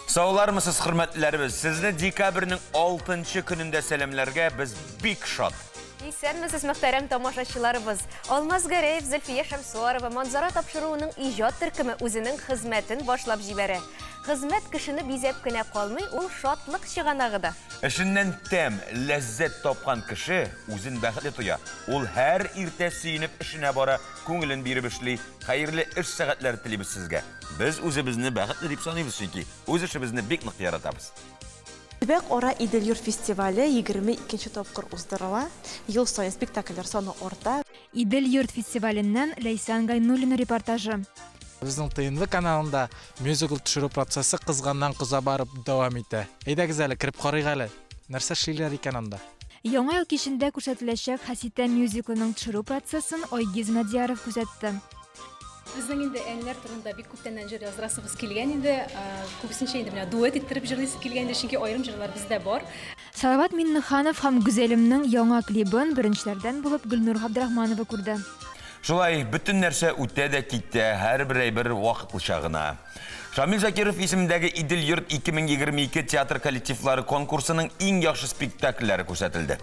Саулармысыз, хөрмәтлеләребез! Сезне декабрьнең 6 көнендә сәламләргә без бик шат. Исәнмесез, мөхтәрәм тамашачыларыбыз! Алмаз Гәрәев, Зөлфия Шәмсуарова Манзара тапшыруының иҗат төркеме үзенең хезмәтен башлап җибәрә. Хезмәт кешене бизәп кенә калмый, ул шатлык чыганагы да. Эшеннән тәм, ләззәт тапкан кеше үзен бәхетле тоя. Ул һәр иртә сөенеп эшенә бара, күңелен биреп эшли. Хәерле эш сәгатьләре телибез сезгә. Без үзебезне бәхетле дип саныйбыз, чөнки үз эшебезне бик нык яратабыз. Төбәк-ара Идел-йорт фестивале 22 нче тапкыр уздырыла. Ел саен спектакльләр саны арта. Идел-йорт фестиваленнән Ләйсән Гайнуллина репортажы. Безнең ТНВ каналында мюзикл төшерү процессы кызганнан-кыза барып дәвам итә. Әйдәгез әле, кереп карыйк әле, нәрсә эшлиләр икән анда? Яңа ел кичендә күрсәтеләчәк Хәситә мюзиклының төшерү процессын Айгиз Мадьяров күзәтте. Безнең инде әниләр турында бик күптәннән җыр яздырасыбыз килгән иде. Күбесенчә инде менә дуэт иттереп җырлыйсы килгән иде, чөнки аерым җырлар бездә бар. Салават Миңнеханов һәм Гүзәлемнең яңа клибын беренчеләрдән булып Гөлнур Габдрахманова күрде. Шулай, бөтен нәрсә үтә дә китә, һәрбер әйбер вакытлыча гына. Шамил Закиров исемендәге Идел-йорт 2022 театр коллективлары конкурсының иң яхшы спектакльләре күрсәтелде.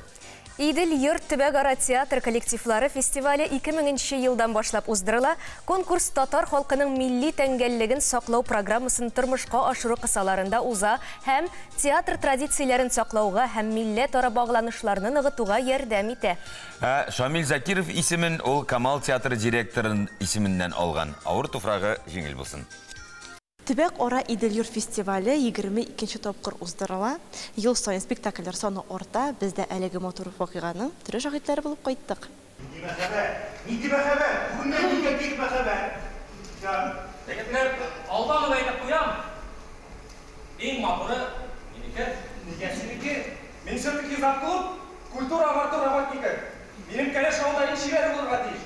Идел-йорт төбәкара театр коллективлары фестивале 2000 нче елдан башлап уздырыла. Конкурс татар халкының милли тәңгәллеген саклау программасын тормышка ашыру кысаларында уза һәм театр традицияләрен саклауга һәм милләтара багланышларны ныгытуга ярдәм итә. Ә Шамил Закиров исемен ул Камал театры директорын исеменнән алган. Авыр туфрагы җиңел булсын. Төбәк-ара Идел-йорт фестивале 22 нче тапкыр уздырыла. Ел саен спектакльләр саны арта. Без дә әлеге матур вакыйганың тере шаһитләре булып кайттык. Нинди мәхәббәт? Нинди мәхәббәт? Бүгеннән никаких мәхәббәт. Егетләр, алдан ук әйтеп куям, иң матуры минеке. Нигә синеке? Мин все-таки завклуб, культура агарту работнигы. Минем кәләш авылда иң чибәре булырга тиеш.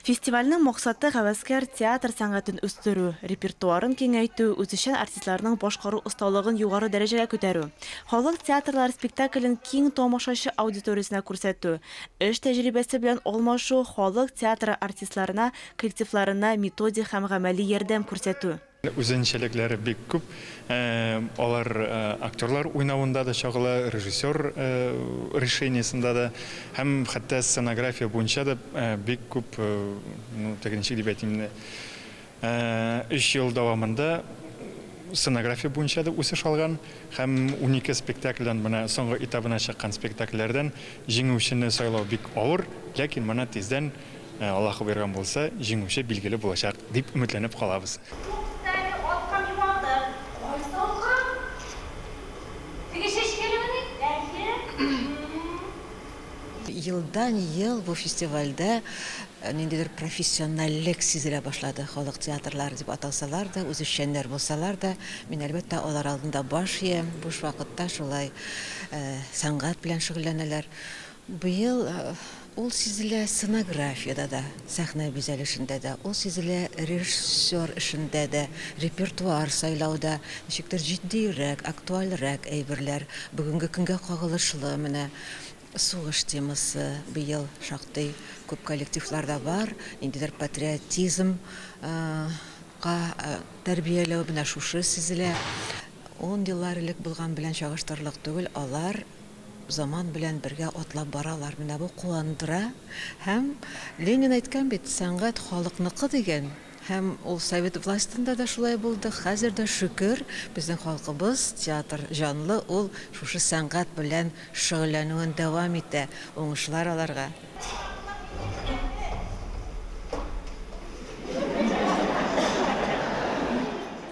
Фестивальнең максаты, һәвәскәр театр сәнгатен үстерү, репертуарын киңәйтү, үзешчән артистларның башкару осталыгын югары дәрәҗәгә күтәрү, халык театрлары спектаклен киң тамашачы аудиториясенә күрсәтү, эш тәҗрибәсе белән алмашу, халык театры артистларына, коллективларына методик һәм гамәли ярдәм күрсәтү. Үзенчәлекләре бик күп. Алар актерлар уйнавында да чагыла, режиссер решениесында да һәм хәтта сценография буенча да бик күп, ну, теге ничек дип әйтим инде, өч ел дәвамында сценография буенча да үсеш алган һәм 12 спектакльдән менә соңгы этабына чыккан спектакльләрдән җиңүчене сайлау бик авыр, ләкин менә тиздән Аллаһы боерган булса, җиңүче билгеле булачак, дип өметләнеп калабыз. Тукта әле, аткам югалды. Кайсы аткам? Теге чәчкәлемени? Әйе. Елдан-ел бу фестивальдә ниндидер профессиональлек сизелә башлады. Халык театрлары дип аталсалар да, үзешчәннәр булсалар да, мин, әлбәттә, алар алдында баш иям. Буш вакытта шулай сәнгать белән шөгыльләнәләр. Быел ул сизелә сценографиядә дә, сәхнә бизәлешендә дә, ул сизелә режиссер эшендә дә, репертуар сайлауда, ничектер җитдиерәк, актуальрәк әйберләр, бүгенге көнгә кагылышлы менә сугыш темасы быел шактый күп коллективларда бар, ниндидер патриотизм ка тәрбияләү менә шушы сизелә. Ун еллар элек булган белән чагыштырырлык түгел, алар Заман белән бергә атлап баралар. Менә бу куандыра. Һәм Ленин әйткән бит, сәнгать халыкныкы дигән. Һәм ул совет властенда да шулай булды, хәзер дә, шөкер, безнең халкыбыз театр җанлы, ул шушы сәнгать белән шөгыльләнүен дәвам итә. Уңышлар аларга!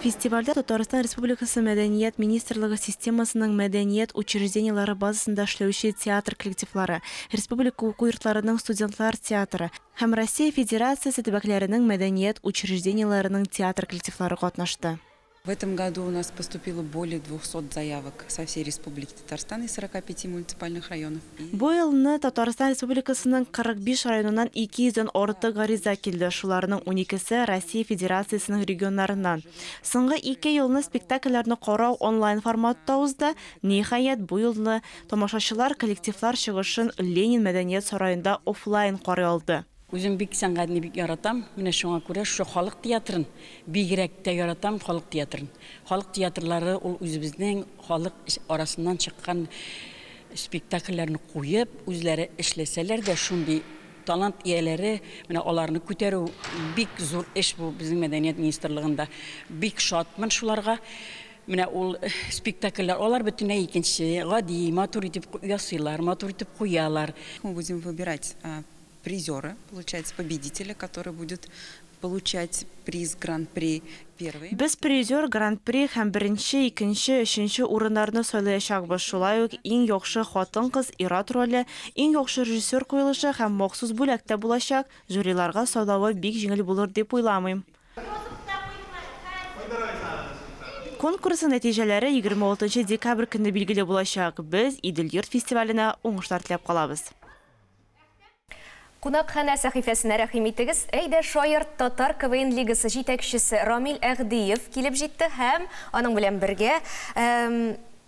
Фестивальдә Татарстан Республикасы Мәдәният министрлыгы системасының мәдәният учреждениеләре базасында эшләүче театр коллективлары, республика уку йортларының студентлар театры һәм Россия Федерациясе төбәкләренең мәдәният учреждениеләренең театр коллективлары катнашты. В этом году у нас поступило более 200 заявок со всей Республики Татарстан из 45 муниципальных районов. Бу елны Татарстан Республикасының 45 районыннан 200 дән артык гариза килде, шуларның уникесе Россия Федерациясенең регионнарыннан. Соңгы ике елны спектакльләрне карау онлайн форматта узды, ниһаять, бу елны тамашачылар коллективлар чыгышын Ленин мәдәният сараенда офлайн карый алды. Үзем бик сәнгатьне бик яратам. Менә шуңа күрә шушы халык театрын бигрәк тә яратам, халык театрын. Халык театрлары ул үзебезнең халык арасыннан чыккан спектакльләрне куеп, үзләре эшләсәләр дә, шундый талант ияләре, менә аларны күтәрү бик зур эш бу безнең мәдәният министрлыгында. Бик шатмын шуларга. Менә ул спектакльләр, алар бөтенләй икенче, гади, матур итеп ясыйлар, матур итеп куялар. Мы будем выбирать призера, получается, победителя, который будет получать приз Гран-при первый. Без призер, Гран-при һәм беренче, икенче, өченче урыннарны сайлаячакбыз. Шулай ук иң яхшы хатын-кыз, ир-ат роле, иң яхшы режиссер куелышы һәм махсус бүләк тә булачак. Жюриларга сайлавы бик җиңел булыр дип уйламыйм. Конкурсның нәтиҗәләре 26 декабрь көнне билгеле булачак. Без Идел-йорт фестиваленә уңышлар теләп калабыз. Кунакханә сәхифәсенә рәхим итегез. Әйдә шаярт татар КВН лигасы җитәкчесе Рамил Әгъдиев килеп җитте һәм аның белән бергә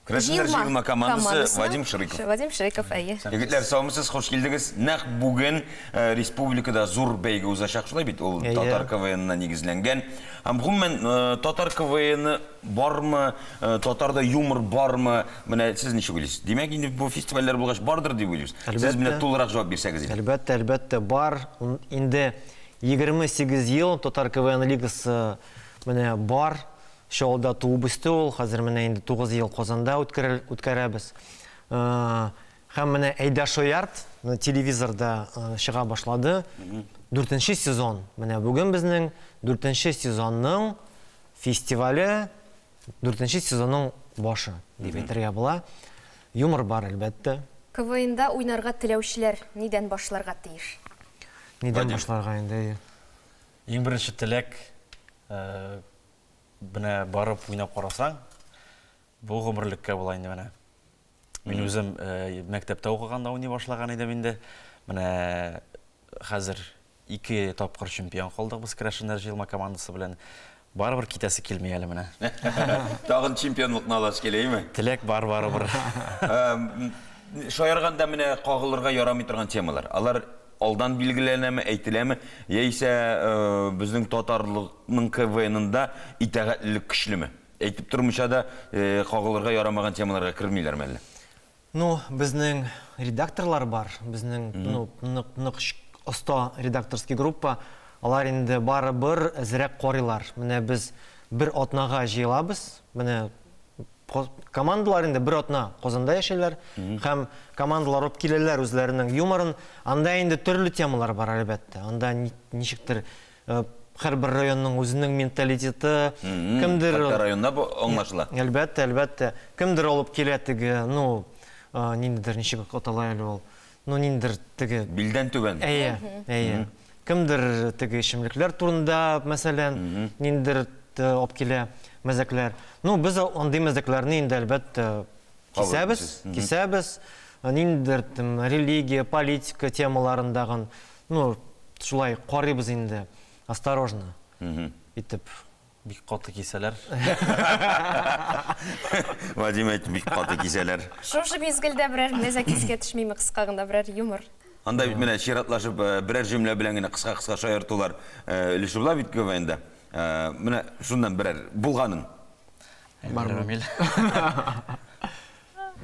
Керәшеннәр җыелма командасы Вадим Шрыков. Вадим Шрыков, әйе. Егетләр, саумысыз, хуш килдегез. Нәкъ бүген республикада зур бәйге узачак, шулай бит? Ул татар КВНына нигезләнгән. Һәм гомумән татар КВНы бармы, татарда юмор бармы? Менә сез ничек уйлыйсыз? Димәк, инде бу фестивальләр булгач бардыр дип уйлыйбыз. Сез менә тулырак җавап бирсәгез иде. Әлбәттә, әлбәттә, бар. Инде 28 ел татар КВН лигасы менә бар. Чаллыда туып үсте ул, хәзер менә инде 9 ел Казанда үткәрәбез. Һәм менә Әйдә шаярт телевизорда чыга башлады. 4-нче сезон. Менә бүген безнең 4-нче сезонның фестивале, 4-нче сезонның башы дип әйтергә була. Юмор бар, әлбәттә. КВНда уйнарга теләүчеләр нидән башларга тиеш? Нидән башларга инде? Иң беренче теләк, менә барып уйнап карасаң, бу гомерлеккә була инде менә. Мин үзем мәктәптә укыганда уйный башлаган идем инде. Менә хәзер 2 тапкыр чемпион калдык без керәшеннәр җыелма командасы белән. Барыбер китәсе килми әле менә. Тагын чемпионлыкны аласы киләме? Теләк бар барыбер. Шаярганда менә кагылырга ярамый торган темалар. Алар алдан билгеләнәме, әйтеләме, яисә безнең татарлыкның КВНында итагатьлелек көчлеме? Әйтеп тормыйча да кагылырга ярамаган темаларга кермиләрме әллә? Ну, безнең редакторлар бар, безнең, ну, нык оста редакторский группа. Алар инде барыбер әзрәк карыйлар. Менә без бер атнага җыелабыз. Менә командалар инде бер атна Казанда яшәйләр һәм командалар алып киләләр үзләренең юморын. Анда инде төрле темалар бар, әлбәттә. Анда ничектер һәрбер районның үзенең менталитеты, кемдер Хәтта районда бу аңлашыла. Әлбәттә, әлбәттә. Кемдер алып килә теге, ну, ниндидер ничек атала әле ул. Ну, ниндидер теге Билдән түбән. Әйе, әйе. Кемдер теге эчемлекләр турында, мәсәлән, ниндидер алып килә мәзәкләр. Ну, без андый мәзәкләрне инде әлбәттә кисәбез, кисәбез. Ниндидер религия, политика темаларындагын, ну, шулай карыйбыз инде, осторожно итеп. Бик каты кисәләр. Вадим әйтте, бик каты кисәләр. Шушы мизгелдә берәр мәзәк искә төшмиме, кыска гына берәр юмор? Анда бит менә чиратлашып берәр җөмлә белән генә кыска-кыска шаяртулар өлеше була бит КВНда. Менә шуннан берәр булганын. Бармы?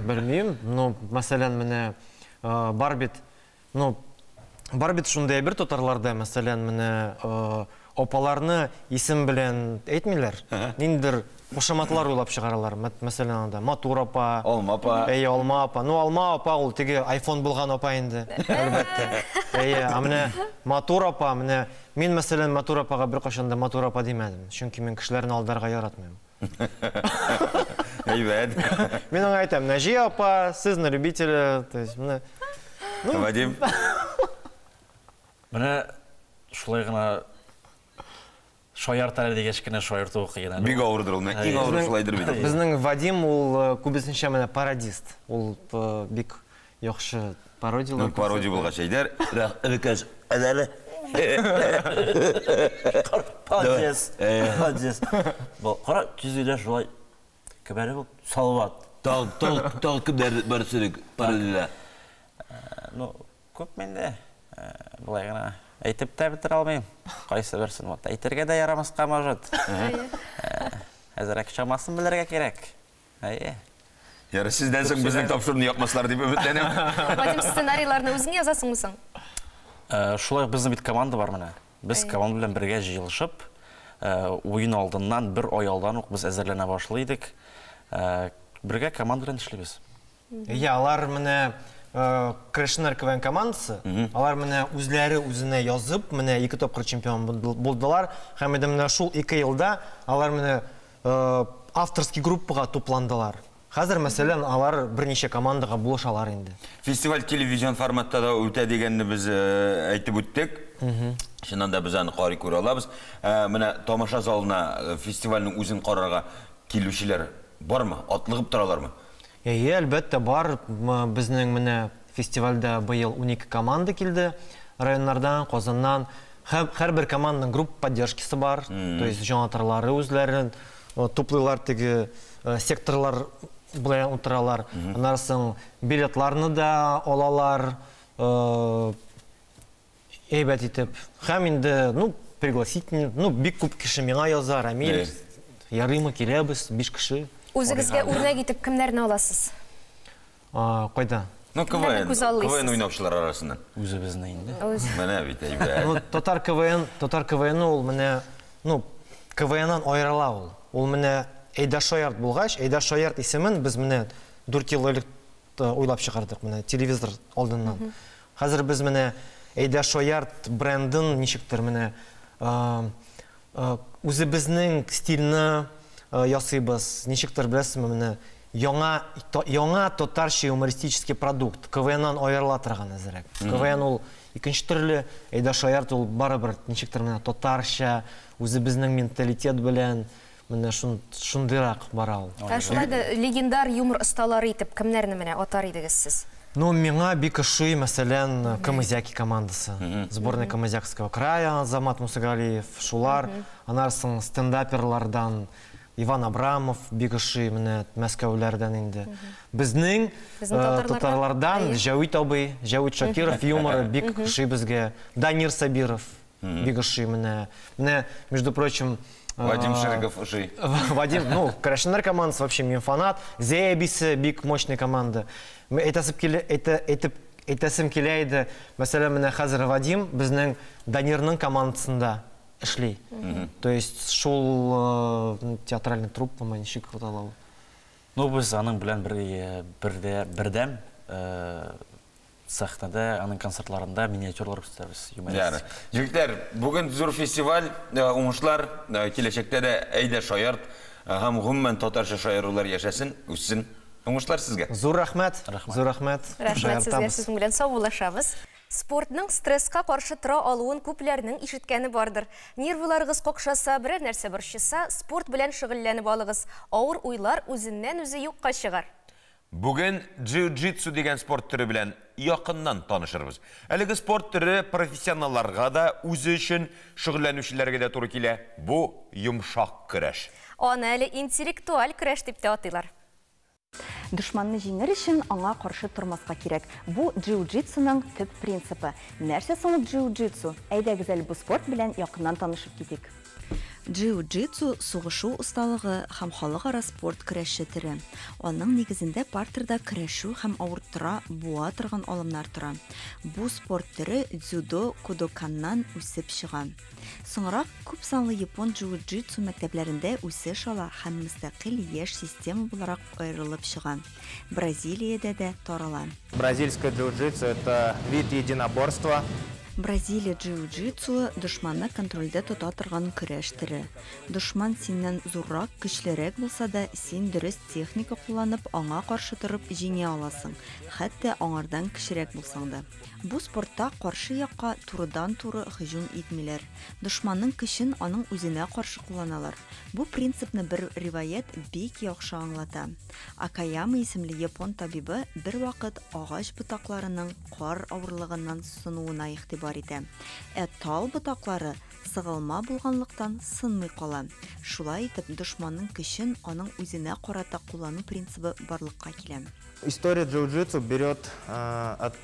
Белмим, ну, мәсәлән, менә бар бит, ну, бар бит шундый бер татарларда, мәсәлән, менә апаларны исем белән әйтмиләр. Ниндидер кушаматлар уйлап чыгаралар. Мәсәлән, анда Матур апа, Алма апа. Әйе, Алма апа. Ну, Алма апа ул теге iPhone булган апа инде, әлбәттә. Әйе, ә менә Матур апа, менә мин, мәсәлән, Матур апага беркайчан да Матур апа димәдем, чөнки мин кешеләрне алдарга яратмыйм. Әйбәт. Мин аңа әйтәм, Нәҗия апа, сез на любителя, то есть, менә, ну. Вадим. Менә шулай гына шаярт әле дигәч кенә шаярту кыен әле. Бик авырдыр ул, менә иң авыры шулайдыр бит. Безнең Вадим ул күбесенчә менә пародист. Ул бик яхшы пародиялар. Ну, пародия булгач әйдәр. Рәхмәт, әдәле. Подъезд, подъезд. Бу кара төзүләр шулай кебәре бу Салават. Тал, тал, тал кемнәр бар синең пародияда? Ну, күп миндә. Болай гына. Әйтеп тә бетерә алмыйм. Кайсы берсен вот әйтергә дә ярамаска может. Әзрәк чамасын белергә кирәк. Әйе. Ярый, сездән соң безнең тапшыруны япмаслар дип өметләнәм. Вадим, сценарийларны үзең язасыңмы соң? Шулай ук безнең бит команда бар менә. Без команда белән бергә җыелышып, уен алдыннан бер ай алдан ук без әзерләнә башлый идек. Бергә команда белән эшлибез. Әйе, алар менә Керәшеннәр КВН командасы, алар менә үзләре үзенә язып, менә ике тапкыр чемпион булдылар. Һәм инде менә шул ике елда алар менә авторский группага тупландылар. Хәзер, мәсәлән, алар берничә командага булышалар инде. Фестиваль телевизион форматта да үтә дигәнне без әйтеп үттек. Чыннан да без аны карый күрә алабыз. Менә тамаша залына фестивальнең үзен карарга килүчеләр бармы? Атлыгып торалармы? Әйе, әлбәттә, бар. Безнең менә фестивальдә быел 12 команда килде. Районнардан, Казаннан. Һәрбер команданың группа поддержкасы бар. То есть җанатарлары үзләрен туплыйлар, теге секторлар белән утыралар. Аннан соң билетларны да алалар. Әйбәт итеп. Һәм инде, ну, пригласительный, ну, бик күп кеше миңа яза, Рамиль, ярыймы, киләбез, 5 кеше. Үзегезгә үрнәк итеп кемнәрне аласыз? Кайда? Ну, КВН, КВН уйнаучылар арасыннан. Үзебезне инде. Менә бит әйбәт. Ну, татар КВН, татар КВН ул менә, ну, КВНнан аерыла ул. Ул менә Әйдә шаярт булгач, Әйдә шаярт исемен без менә 4 ел элек уйлап чыгардык, менә телевизор алдыннан. Хәзер без менә Әйдә шаярт брендын ничектер менә үзебезнең стильне ясыйбыз. Ничектер, беләсезме, менә яңа, яңа татарча юмористический продукт. КВНнан аерыла торган әзрәк. КВН ул икенче төрле, Әйдә шаярт ул барыбер ничектер менә татарча, үзебезнең менталитет белән менә шундыйрак бара ул. Ә шулай да легендар юмор осталары итеп кемнәрне менә атар идегез сез? Ну, миңа бик ошый, мәсәлән, Камызяки командасы. Сборная Камызякского края, Азамат Мусагалиев, шулар. Аннан соң стендаперлардан Иван Абрамов бик ошый, менә Мәскәүләрдән инде. Безнең татарлардан Җәвит абый, Җәвит Шакиров юморы бик ошый безгә. Данир Сабиров бик ошый менә. Менә, между прочим, Вадим Шириков ошый. Вадим, ну, Керәшеннәр командасы вообще мин фанат. Зәй әбисе бик мощный команда. Әйтәсем килә, әйтеп, әйтәсем килә иде. Мәсәлән, менә хәзер Вадим безнең Данирның командасында эшли. То есть шул театральный труппа мы ничек атала ул? Ну, без аның белән бер бердә бердәм сәхнәдә, аның концертларында миниатюралар күрсәтәбез, юмористик. Егетләр, бүген зур фестиваль, уңышлар, киләчәктә дә Әйдә шаярт һәм гомумән татарча шаярулар яшәсен, үссен. Уңышлар сезгә. Зур рәхмәт. Зур рәхмәт. Рәхмәт сезгә, сезнең белән саубуллашабыз. Спортның стресска каршы тора алуын күпләрнең ишеткәне бардыр. Нервыларыгыз какшаса, берәр нәрсә борчыса, спорт белән шөгыльләнеп алыгыз. Авыр уйлар үзеннән-үзе юкка чыгар. Бүген джиу-джитсу дигән спорт төре белән якыннан танышырбыз. Әлеге спорт төре профессионалларга да, үзе өчен шөгыльләнүчеләргә дә туры килә. Бу йомшак көрәш. Аны әле интеллектуаль көрәш дип тә атыйлар. Дошманны җиңер өчен аңа каршы тормаска кирәк. Бу джиу-джитсуның төп принципы. Нәрсә соң ул джиу-джитсу? Әйдәгез әле бу спорт белән якыннан танышып китик. Джиу-джитсу сугышу осталыгы һәм халыкара спорт көрәше төре. Аның нигезендә партерда көрәшү һәм авырттыра, буа торган алымнар тора. Бу спорт төре дзюдо кодоканнан үсеп чыга. Соңрак күп санлы япон джиу-джитсу мәктәпләрендә үсеш ала һәм мөстәкыйль яшь система буларак аерылып чыга. Бразилиядә дә тарала. Бразильское джиу-джитсу это вид единоборства. Бразилия джиу-джитсуы дошманны контрольдә тота торган көрәш төре. Дошман синнән зуррак, көчлерәк булса да, син дөрес техника кулланып, аңа каршы торып җиңә аласың, хәтта аңардан кечерәк булсаң да. Бу спортта каршы якка турыдан-туры һөҗүм итмиләр. Дошманның көчен аның үзенә каршы кулланалар. Бу принципны бер риваять бик яхшы аңлата. Акаяма исемле япон табибы бер вакыт агач ботакларының кар авырлыгыннан сынуына игътибар итә. Ә тал ботаклары сыгылма булганлыктан сынмый кала. Шулай итеп, дошманның көчен аның үзенә карата куллану принцибы барлыкка килә. История джиу-джитсу берет от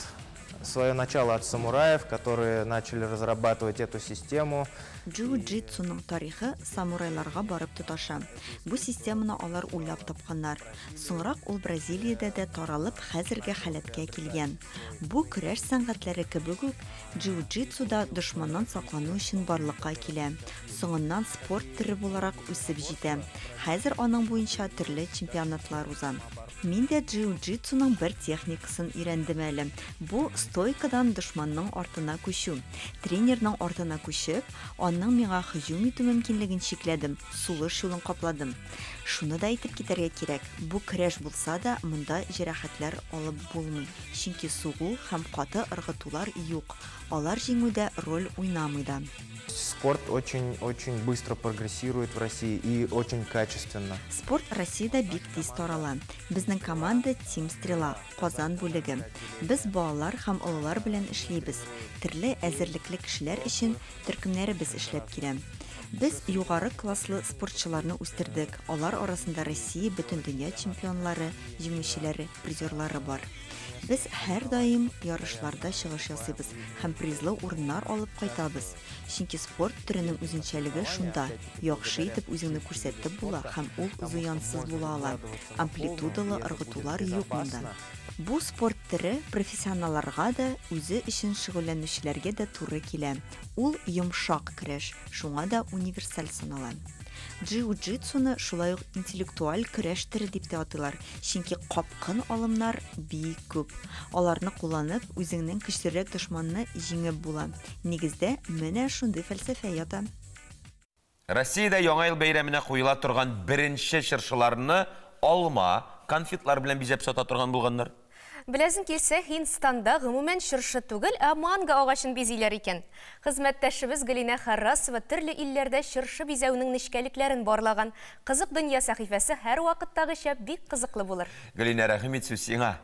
свое начало от самураев, которые начали разрабатывать эту систему. Джиу-джитсуның тарихы самурайларга барып тоташа. Бу системаны алар уйлап тапканнар. Соңрак ул Бразилиядә дә таралып, хәзерге халәткә килгән. Бу көрәш сәнгатьләре кебек үк, джиу-джитсу да дошманнан саклану өчен барлыкка килә. Соңыннан спорт төре буларак үсеп җитә. Хәзер аның буенча төрле чемпионатлар уза. Мин дә джиу-джитсуның бер техникасын өйрәндем әле. Бу стойкадан дошманның артына күчү. Тренерның артына күчеп, аның миңа һөҗүм итү мөмкинлеген чикләдем, сулыш юлын капладым. Шуны да әйтеп китәргә кирәк, бу көрәш булса да, монда җәрәхәтләр алып булмый, чөнки сугу һәм каты ыргытулар юк. Алар җиңүдә роль уйнамый да. Спорт очень-очень быстро прогрессирует в России и очень качественно. Спорт Россиядә бик тиз тарала. Безнең команда Team Стрела, Казан бүлеге. Без балалар һәм олылар белән эшлибез. Төрле әзерлекле кешеләр өчен төркемнәребез эшләп килә. Без югары класслы спортчыларны үстердек. Алар арасында Россия, бөтендөнья чемпионнары, җиңүчеләре, призерлары бар. Без һәрдаим ярышларда чыгыш ясыйбыз һәм призлы урыннар алып кайтабыз. Чөнки спорт төренең үзенчәлеге шунда: яхшы итеп үзеңне күрсәтеп була һәм ул зыянсыз була ала. Амплитудалы ыргытулар юк монда. Бу спорт төре профессионалларга да, үзе өчен шөгыльләнүчеләргә дә туры килә. Ул йомшак көрәш, шуңа да универсаль санала. Джиу-джитсуны шулай ук интеллектуаль көрәш төре дип тә атыйлар, чөнки капкын алымнар бик күп. Аларны кулланып, үзеңнең көчлерәк дошманны җиңеп була. Нигездә менә шундый фәлсәфә ята. Россиядә Яңа ел бәйрәменә куела торган беренче чыршыларны алма, конфетлар белән бизәп сата торган булганнар. Беләсең килсә, Һиндстанда гомумән чыршы түгел, ә манго агачын бизиләр икән. Хезмәттәшебез Галинә Харрасова төрле илләрдә чыршы бизәүнең нечкәлекләрен барлаган. Кызык дөнья сәхифәсе һәр вакыттагыча бик кызыклы булыр. Галинә, рәхим ит, сүз сиңа.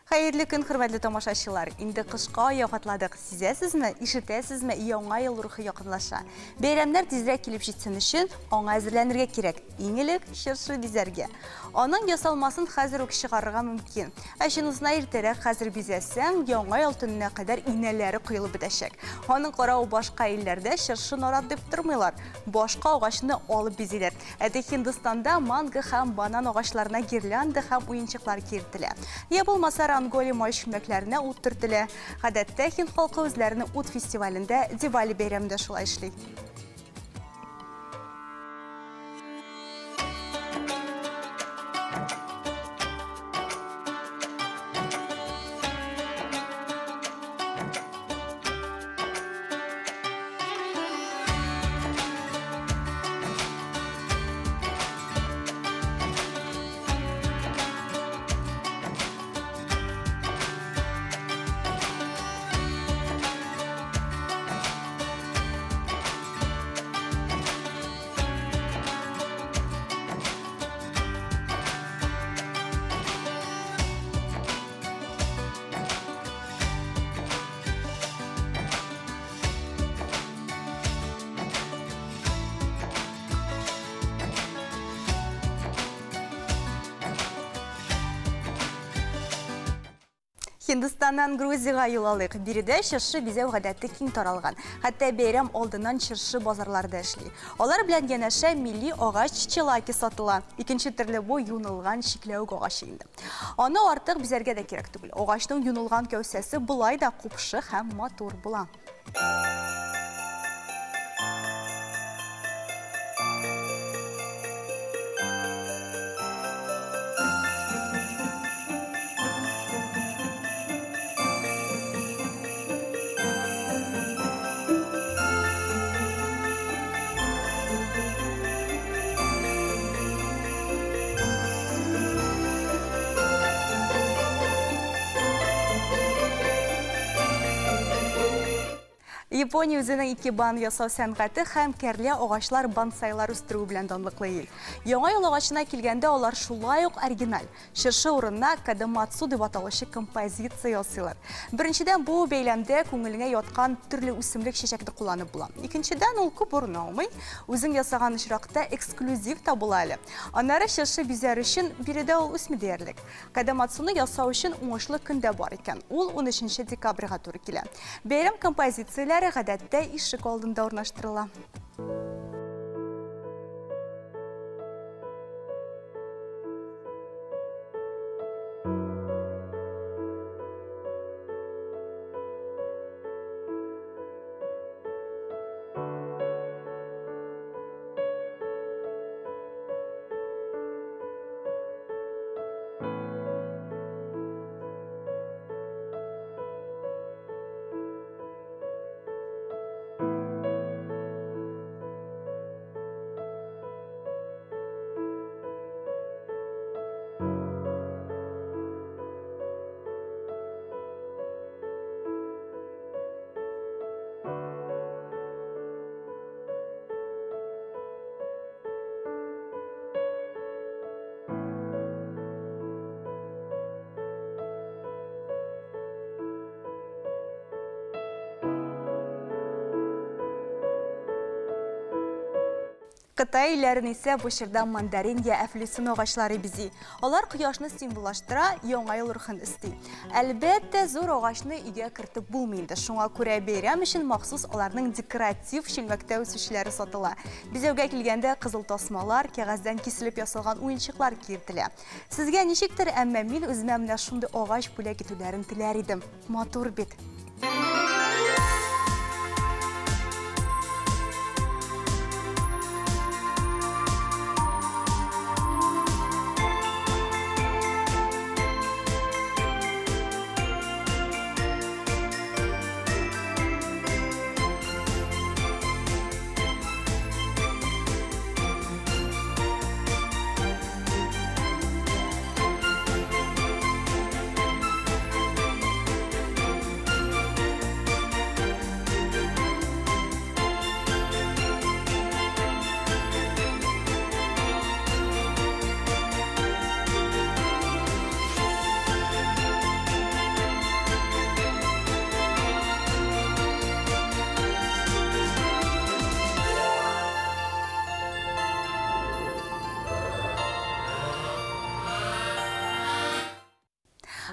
Хәерле көн, хөрмәтле тамашачылар. Инде кышка аяк атладык. Сизәсезме, ишетәсезме, яңа ел рухы якынлаша. Бәйрәмнәр тизрәк килеп җитсен өчен аңа әзерләнергә кирәк. Иң элек чыршы бизәргә. Аның ясалмасын хәзер үк чыгарырга мөмкин. Ә чынысына иртәрәк хәзер бизәсәң, яңа ел төненә кадәр инәләре коелып бетәчәк. Аның каравы башка илләрдә чыршы нарат дип тормыйлар. Башка агачны алып бизиләр. Әтик Һиндстанда манго һәм банан агачларына гирлянда һәм уенчыклар кертелә. Я булмаса Анголи май чүлмәкләренә ут төртелә. Гадәттә һинд халкы үзләренең ут фестивалендә Дивали бәйрәмендә шулай эшли. Һиндстаннан Грузиягә юл алыйк. Биредә чыршы бизәү гадәте киң таралган. Хәтта бәйрәм алдыннан чыршы базарларда эшли. Алар белән янәшә милли агач чилаки сатыла. Икенче төрле бу юнылган чикләвек агачы инде. Аны артык бизәргә дә кирәк түгел. Агачның юнылган кәүсәсе болай да купшы һәм матур була. Япония үзенең икебан ясау сәнгате һәм кәрлә агачлар бонсайлар үстерүе белән данлыклы ил. Яңа ел агачына килгәндә алар шулай ук оригиналь. Чыршы урынына кадаматсу дип аталучы композиция ясыйлар. Беренчедән, бу бәйләмдә күңелеңә яткан төрле үсемлек чәчәкне кулланып була. Икенчедән, ул күп урын алмый. Үзең ясаган очракта эксклюзив та була әле. Аннары чыршы бизәр өчен биредә ул үсми диярлек. Кадаматсуны ясау өчен уңышлы көн дә бар икән. Ул 13 декабрьгә туры килә. Бәйрәм композицияләре гадәттә ишек алдында урнаштырыла. Кытай илләрен исә бу чорда мандарин я әфлисун агачлары бизи. Алар кояшны символлаштыра, яңа ел рухын өсти. Әлбәттә, зур агачны өйгә кертеп булмый инде. Шуңа күрә бәйрәм өчен махсус аларның декоратив чүлмәктә үсүчеләре сатыла. Бизәүгә килгәндә кызыл тасмалар, кәгазьдән киселеп ясалган уенчыклар киертелә. Сезгә ничектер, әмма мин үземә менә шундый агач бүләк итүләрен теләр идем. Матур бит.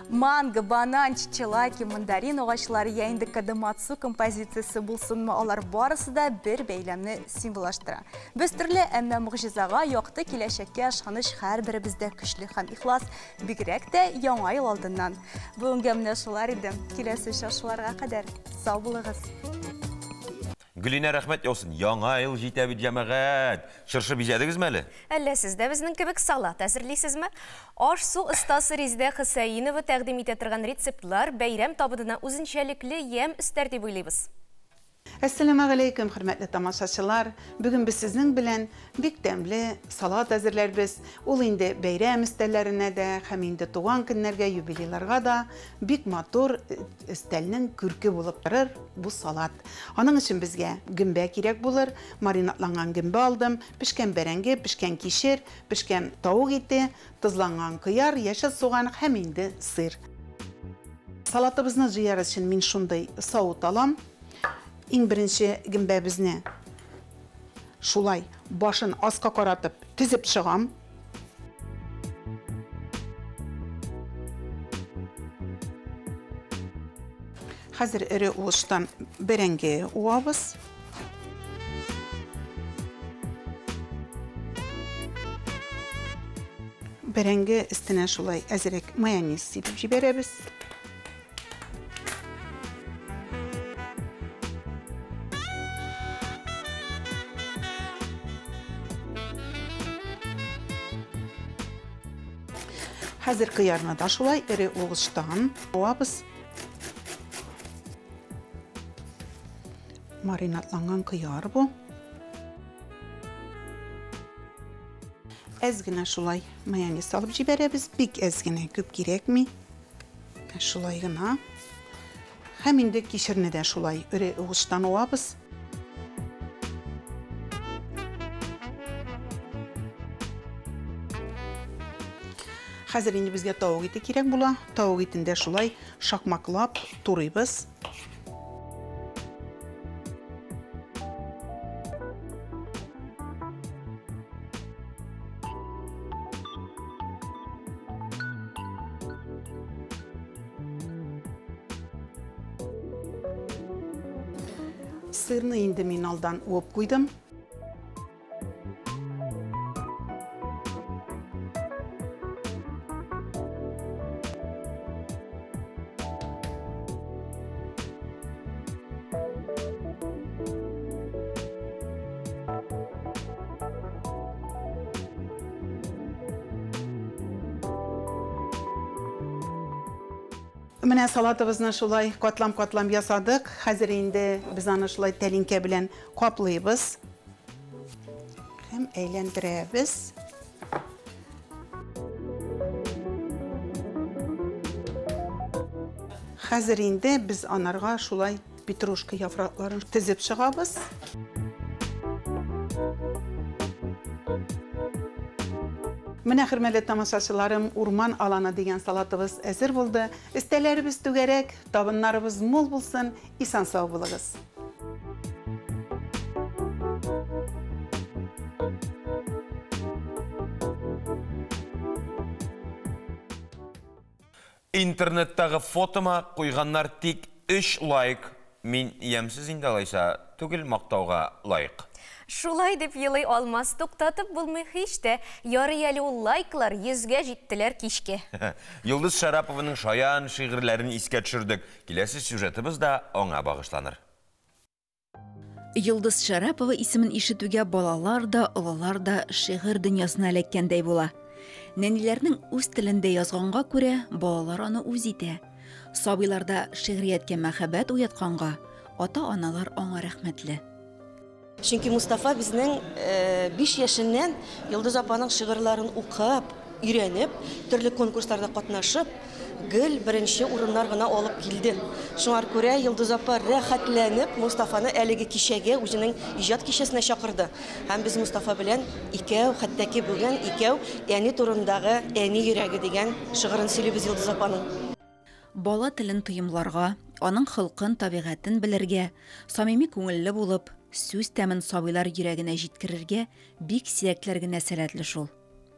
Манго, банан, чичелаки, мандарин агачлары я инде кадаматсу композициясе булсынмы, алар барысы да бер бәйләмне символлаштыра. Без төрле, әмма могҗизага, якты киләчәккә ышаныч һәрберебездә көчле һәм ихлас, бигрәк тә яңа ел алдыннан. Бүгенгә менә шулар иде. Киләсе очрашуларга кадәр сау булыгыз. Гөлинә, рәхмәт яусын. Яңа ел җитә бит, җәмәгать. Чыршы бизәдегезме әле? Әллә сез дә безнең кебек салат әзерлисезме? Аш-су остасы Резидә Хөсәенова тәкъдим итә торган рецептлар бәйрәм табынына үзенчәлекле ямь өстәр дип уйлыйбыз. Әссәламәгаләйкүм, хөрмәтле тамашачылар. Бүген без сезнең белән бик тәмле салат әзерләрбез. Ул инде бәйрәм өстәлләренә дә һәм инде туган көннәргә, юбилейларга да бик матур өстәлнең күрке булып торыр бу салат. Аның өчен безгә гөмбә кирәк булыр. Маринадланган гөмбә алдым, пешкән бәрәңге, пешкән кишер, пешкән тавык ите, тозланган кыяр, яшел суган һәм инде сыр. Салатыбызны җыяр өчен мин шундый савыт алам. Иң беренче гөмбәбезне шулай башын аска каратып тезеп чыгам. Хәзер эре уыштан бәрәңге уабыз. Бәрәңге өстенә шулай әзерәк майонез сибеп җибәрәбез. Хәзер кыярны да шулай эре угычтан уабыз. Маринадланган кыяр бу. Әз генә шулай майонез салып җибәрәбез. Бик әз генә, күп кирәкми. Шулай гына. Һәм инде кишерне дә шулай эре угычтан уабыз. Хәзер инде безгә тавык ите кирәк була. Тавык итен дә шулай шакмаклап турыйбыз. Сырны инде мин алдан уып куйдым. Менә салатыбызны шулай катлам-катлам ясадык. Хәзер инде без аны шулай тәлинкә белән каплыйбыз. Һәм әйләндерәбез. Хәзер инде без анарга шулай петрушка яфракларын тезеп чыгабыз. Менә, хөрмәтле тамашачыларым, урман аланы дигән салатыбыз әзер булды. Өстәлләребез түгәрәк, табыннарыбыз мул булсын. Исән сау булыгыз. Интернеттагы фотома куйганнар тик 3 лайк. Мин ямьсез инде алайса, түгел мактауга лайк. Шулай дип елый алмас, туктатып булмый һич тә. Ярый әле ул лайклар 100гә җиттеләр кичкә. Йолдыз Шарапованың шаян шигырьләрен искә төшердек. Киләсе сюжетыбыз да аңа багышланыр. Йолдыз Шарапова исемен ишетүгә балалар да, олылар да шигырь дөньясына эләккәндәй була. Нәниләрнең үз телендә язганга күрә, балалар аны үз итә. Сабыйларда шигърияткә мәхәббәт уятканга, ата-аналар аңа рәхмәтле. Чөнки Мустафа безнең 5 яшеннән Йолдыз апаның шигырьләрен укып, өйрәнеп, төрле конкурсларда катнашып, гел беренче урыннар гына алып килде. Шуңа күрә Йолдыз апа рәхәтләнеп Мустафаны әлеге кичәгә, үзенең иҗат кичәсенә чакырды. Һәм без Мустафа белән икәү, хәтта ки бүген икәү әни турындагы Әни йөрәге дигән шигырен сөйлибез Йолдыз апаның. Бала телен тоемларга, аның холкын, табигатен белергә, самими күңелле булып, сүз тәмен сабыйлар йөрәгенә җиткерергә бик сирәкләр генә сәләтле шул.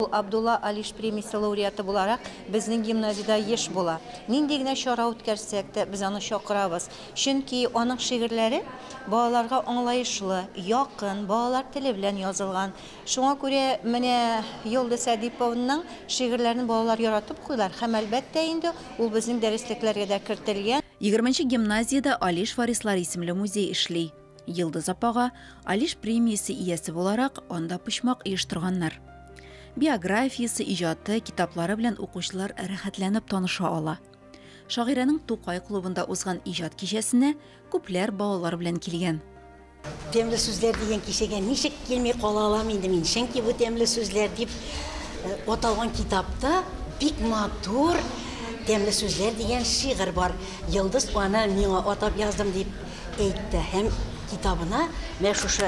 Ул Абдулла Алиш премиясе лауреаты буларак безнең гимназиядә еш була. Нинди генә чара үткәрсәк тә, без аны чакырабыз. Чөнки аның шигырьләре балаларга аңлаешлы, якын, балалар теле белән язылган. Шуңа күрә менә Йолдыз Әдипованың шигырьләрен балалар яратып куйлар һәм әлбәттә инде ул безнең дәреслекләргә дә кертелгән. 20 гимназиядә Алиш варислары исемле музей эшли. Йолдыз апага Алиш премиясе иясе буларак анда почмак оештырганнар. Биографиясе, иҗаты, китаплары белән укучылар рәхәтләнеп таныша ала. Шагыйрәнең Тукай клубында узган иҗат кичәсенә күпләр балалар белән килгән. Тәмле сүзләр дигән кичәгә ничек килми кала алам инде мин? Чөнки бу тәмле сүзләр дип аталган китапта бик матур тәмле сүзләр дигән шигырь бар. Йолдыз аны миңа атап яздым дип әйтте һәм китабына менә шушы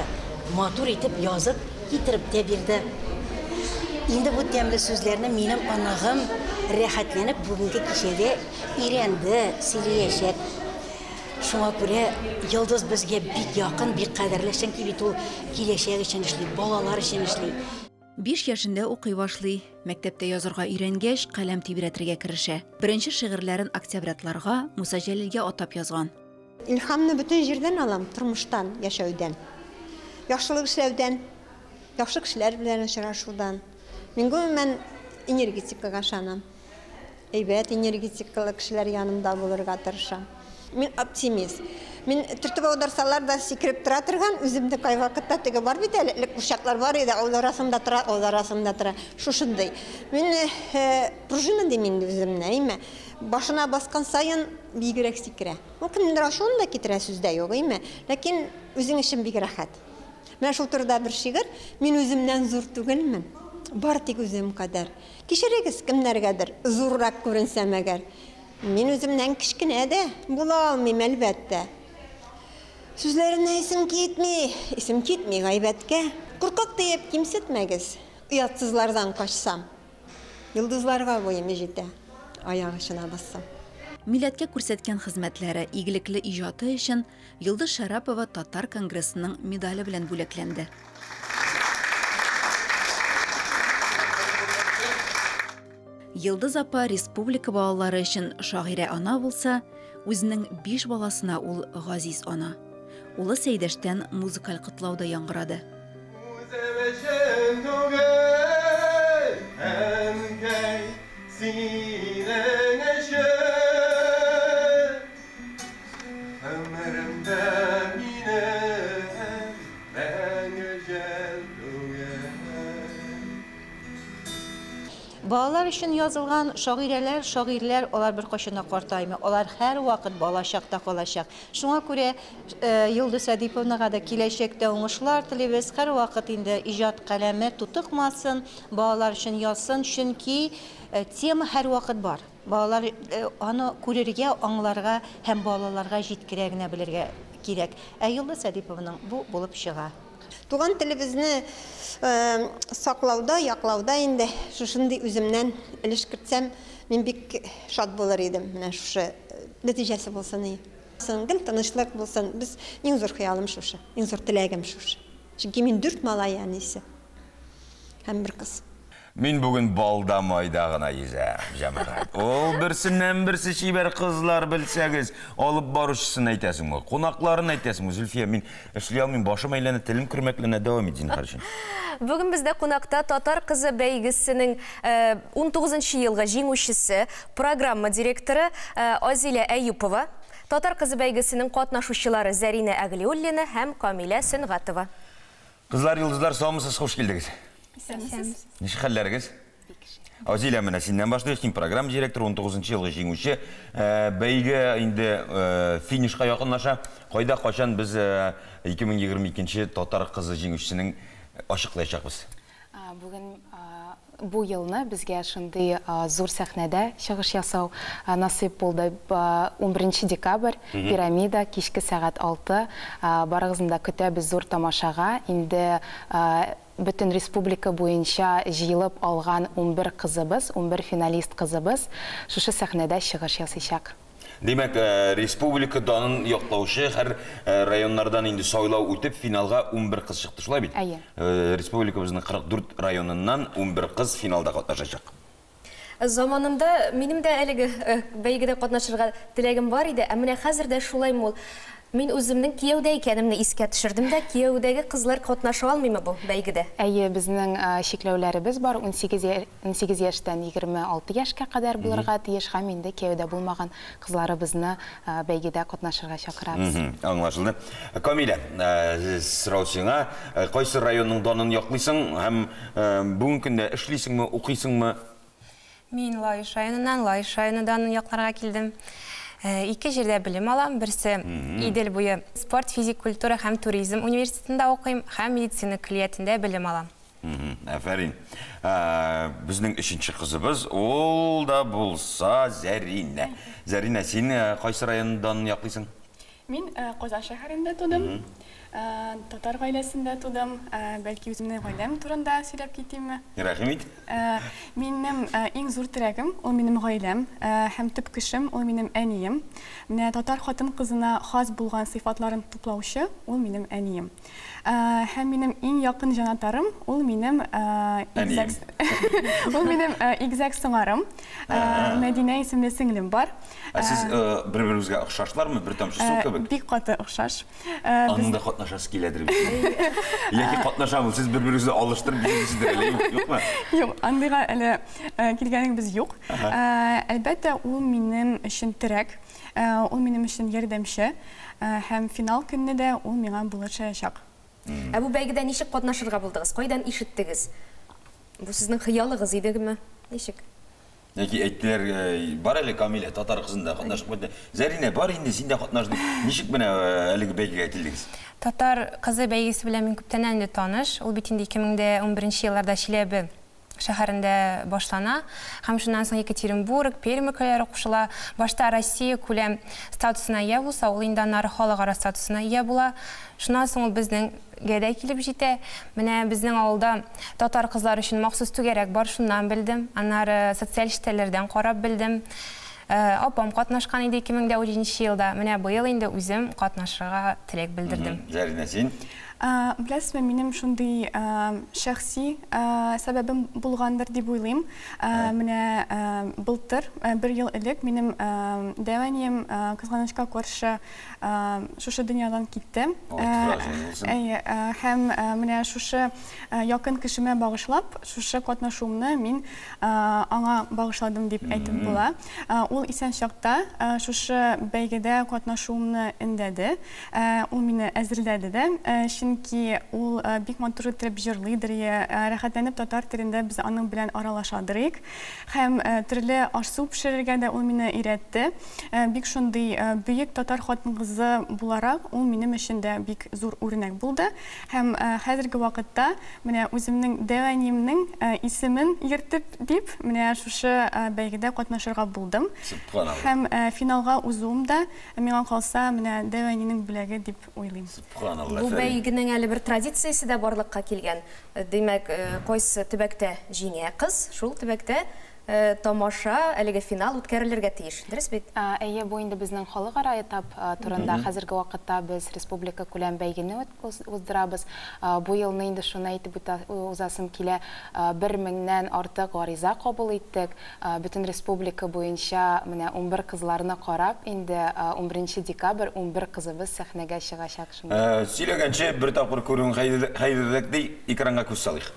матур итеп язып китереп тә бирде. Инде бу тәмле сүзләрне минем оныгым рәхәтләнеп бүгенге кичәдә өйрәнде, сөйләячәк. Шуңа күрә Йолдыз безгә бик якын, бик кадерле, чөнки бит ул киләчәк өчен эшли, балалар өчен эшли. 5 яшендә укый башлый. Мәктәптә язырга өйрәнгәч, каләм тибрәтергә керешә. Беренче шигырьләрен октябрятларга, Муса Җәлилгә атап язган. Илһамны бөтен җирдән алам, тормыштан, яшәүдән. Яхшылык эшләүдән, яхшы кешеләр белән очрашудан. Мин гомумән энергетикага ышанам. Әйбәт энергетикалы кешеләр янымда булырга тырышам. Мин оптимист. Мин төртеп аударсалар да сикереп тора торган, үземдә кайвакытта теге бар бит әле, элек курчаклар бар иде, аударасым да тора, аударасым да тора. Шушындый. Мин пружина дим инде үземне, әйме? Башына баскан саен бигрәк сикерә. Ул кемнеңдер ачуын да китерә, сүздә юк, әйме? Ләкин үзең өчен бик рәхәт. Менә шул турыда бер шигырь. Мин үземнән зур түгелмен. Бар тик үзем кадәр. Кичерегез кемнәргәдер, зуррак күренсәм әгәр. Мин үземнән кечкенә дә була алмыйм, әлбәттә. Сүзләренә исем китми, исем китми гайбәткә. Куркак диеп кимсетмәгез, оятсызлардан качсам. Йолдызларга буем җитә, аяк очына бассам. Милләткә күрсәткән хезмәтләре, игелекле иҗаты өчен Йолдыз Шәрапова Татар конгрессының медале белән бүләкләнде. Йолдыз апа республика балалары өчен шагыйрә ана булса, үзенең биш баласына ул газиз ана. Улы Сәйдәштән музыкаль котлау да яңгырады. Үзем өчен түгел, әнкәй, синең өчен. Гомеремдә минем мәңге җәл түгел. Балалар өчен язылган шагыйрәләр, шагыйрьләр алар беркайчан да картаймый, алар һәрвакыт балачакта калачак. Шуңа күрә Йолдыз Әдиповнага да киләчәктә уңышлар телибез, һәрвакыт инде иҗат каләме тутыкмасын, балалар өчен язсын, чөнки тема һәрвакыт бар. Балалар аны күрергә, аңларга һәм балаларга җиткерә генә белергә кирәк. Ә Йолдыз Әдипованың бу булып чыга. Туган телебезне саклауда, яклауда инде шушындый үземнән өлеш кертсәм, мин бик шат булыр идем. Менә шушы нәтиҗәсе булсын и. Гел тынычлык булсын. Без иң зур хыялым шушы, иң зур теләгем шушы. Чөнки мин дүрт малай әнисе һәм бер кыз. Мин бүген балда майда гына йөзәм, җәмәгать. Ул берсеннән-берсе чибәр кызлар, белсәгез, алып баручысын әйтәсеңме, кунакларын әйтәсеңме, Зөлфия, мин эшли алмыйм, башым әйләнә, телем көрмәкләнә, дәвам ит, зинһар өчен. Бүген бездә кунакта Татар кызы бәйгесенең унтугызынчы елгы җиңүчесе, программа директоры Азилә Әюпова, Татар кызы бәйгесенең катнашучылары Зәринә Әгълиуллина һәм Камилә Сөнгатова. Кызлар, йолдызлар, саумысыз, хуш килдегез. Исәнмесез. Ничек хәлләрегез? Азилә, менә синнән башлыйк. Син программа директоры, 19 елгы җиңүче. Бәйге инде финишка якынлаша. Кайда, кайчан без 2022 татар кызы җиңүчесенең ачыклаячакбыз? Бүген бу елны безгә шундый зур сәхнәдә чыгыш ясау насыйп булды. 11 декабрь, Пирамида, кичке сәгать 6. Барыгызны да көтәбез зур тамашага. Инде бөтен республика буенча җыелып алган 11 кызыбыз, 11 финалист кызыбыз шушы сәхнәдә чыгыш ясыйчак. Димәк, республика данын яклаучы һәр районнардан инде сайлау үтеп, финалга 11 кыз чыкты, шулай бит? Әйе. Республикабызның 44 районыннан 11 кыз финалда катнашачак. Заманында минем дә әлеге бәйгедә катнашырга теләгем бар иде, ә менә хәзер дә шулаймы ул? Мин үземнең кияүдә икәнемне искә төшердем дә, кияүдәге кызлар катнаша алмыймы бу бәйгедә? Әйе, безнең чикләүләребез бар, 18 яшьтән 26 яшькә кадәр булырга тиеш һәм инде кияүдә булмаган кызларыбызны бәйгедә катнашырга чакырабыз. Аңлашылды. Камилә, сорау сиңа, кайсы районның данын яклыйсың һәм бүгенге көндә эшлисеңме, укыйсыңмы? Мин Лаеш районыннан, Лаеш районы данын якларга килдем. Ике җирдә белем алам. Берсе Идел буе спорт, физик культура һәм туризм университетында укыйм һәм медицина көллиятендә белем алам. Афәрин. Безнең өченче кызыбыз, ул да булса Зәринә. Зәринә, син кайсы район данын яклыйсың? Мин Казан шәһәрендә тудым. Татар гаиләсендә тудым. Бәлки үземнең гаиләм турында сөйләп китимме? Рәхим ит. Минем иң зур терәгем ул минем гаиләм һәм төп кешем ул минем әнием. Менә татар хатын-кызына хас булган сыйфатларын туплаучы ул минем әнием. Һәм минем иң якын җанатарым ул минем игезәк ул минем игезәк сыңарым. Мәдинә исемле сеңлем бар. Ә сез бер-берегезгә охшашлармы? Бер тамчы су кебек? Бик каты охшаш. Аның да катнашасы киләдер бит. Яки катнашамы? Сез бер-берегезне алыштырып йөрисездер әле, юкмы? Юк, андыйга әле килгәнегез юк. Әлбәттә, ул минем өчен терәк, ул минем өчен ярдәмче һәм финал көнне дә ул миңа булышачак. Ә бу бәйгедә ничек катнашырга булдыгыз? Кайдан ишеттегез? Бу сезнең хыялыгыз идеме? Ничек? Яки әйттеләр, бар әле Камилә, татар кызында катнашып кайтты. Зәринә, бар инде, син дә катнаш дип. Ничек менә әлеге бәйгегә килдегез? Татар кызы бәйгесе белән мин күптәннән инде таныш. Ул бит инде 2011 елларда Чиләбе шәһәрендә башлана. Һәм шуннан соң Екатеринбург, Пермь өлкәләре кушыла. Башта Россия күләм статусына ия булса, ул инде аннары халыкара статусына ия була. Шуннан соң ул безнең гә дә килеп җитә. Менә безнең авылда татар кызлары өчен махсус түгәрәк бар, шуннан белдем. Аннары социаль челтәрләрдән карап белдем. Апам катнашкан иде 2017 елда. Менә быел инде үзем катнашырга теләк белдердем. Зәринә, син? Беләсезме, минем шундый шәхси сәбәбем булгандыр дип уйлыйм. Менә былтыр, бер ел элек минем дәү әнием, кызганычка каршы, шушы дөньядан китте. Әйе, һәм менә шушы якын кешемә багышлап, шушы катнашуымны мин аңа багышладым дип әйтеп була. Ул исән чакта шушы бәйгедә катнашуымны өндәде. Ул мине әзерләде дә, чөнки ул бик матур итеп җырлыйдыр, рәхәтләнеп татар телендә без аның белән аралашадырыйк. Һәм төрле аш-су пешерергә дә ул мине өйрәтте. Бик шундый бөек татар хатын-кызы буларак, ул минем өчен дә бик зур үрнәк булды. Һәм хәзерге вакытта менә үземнең дәү әниемнең исемен йөртеп дип, менә шушы бәйгедә катнашырга булдым. Һәм финалга узуым да, миңа калса, менә дәү әнинең бүләге дип уйлыйм. Бу бәйгенең әле бер традициясе дә барлыкка килгән. Димәк, кайсы төбәктә җиңә кыз, шул төбәктә тамаша, әлеге финал үткәрелергә тиеш. Дөрес бит? Әйе, бу инде безнең халыкара этап турында. Хәзерге вакытта без республика күләм бәйгене уздырабыз. Бу елны инде шуны әйтеп узасым килә, 1000-нән артык гариза кабул иттек. Бөтен республика буенча менә 11 кызларны карап, инде 11 декабрь 11 кызыбыз сәхнәгә чыгачак. Сөйләгәнче бер тапкыр күрүең хәерлерәк ди, экранга күз салыйк.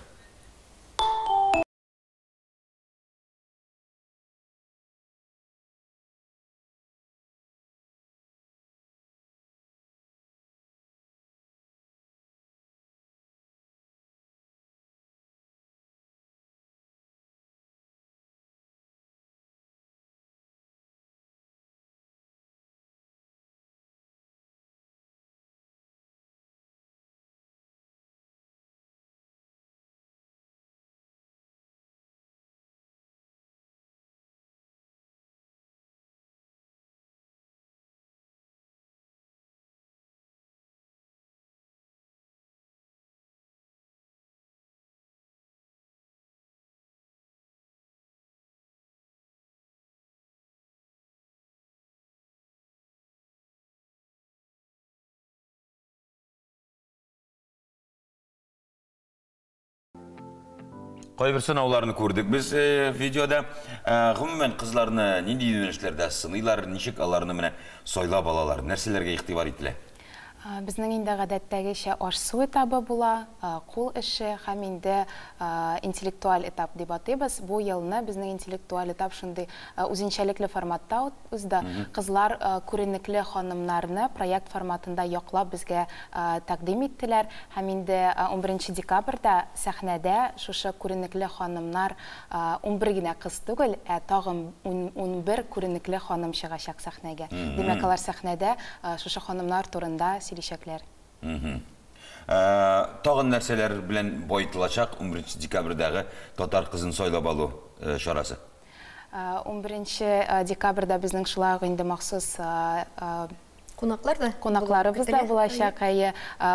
Кайбер сынауларны күрдек без видеода. Гомумән, кызларны нинди юнәлешләрдә сыныйлар, ничек аларны менә сайлап алалар, нәрсәләргә игътибар ителә? Безнең инде гадәттәгечә аш-су этабы була, кул эше һәм инде интеллектуаль этап дип атыйбыз. Бу елны безнең интеллектуаль этап шундый үзенчәлекле форматта узды. Кызлар күренекле ханымнарны проект форматында яклап безгә тәкъдим иттеләр. Һәм инде 11 декабрьдә сәхнәдә шушы күренекле ханымнар 11 генә кыз түгел, ә тагын 11 күренекле ханым чыгачак сәхнәгә. Димәк, алар сәхнәдә шушы ханымнар турында сөйләшәкләр. Тагын нәрсәләр белән баетылачак 11 декабрьдәге татар кызын сайлап алу чарасы? 11 декабрьдә безнең шулай ук инде махсус кунаклар да, кунакларыбыз да булачак. Әйе,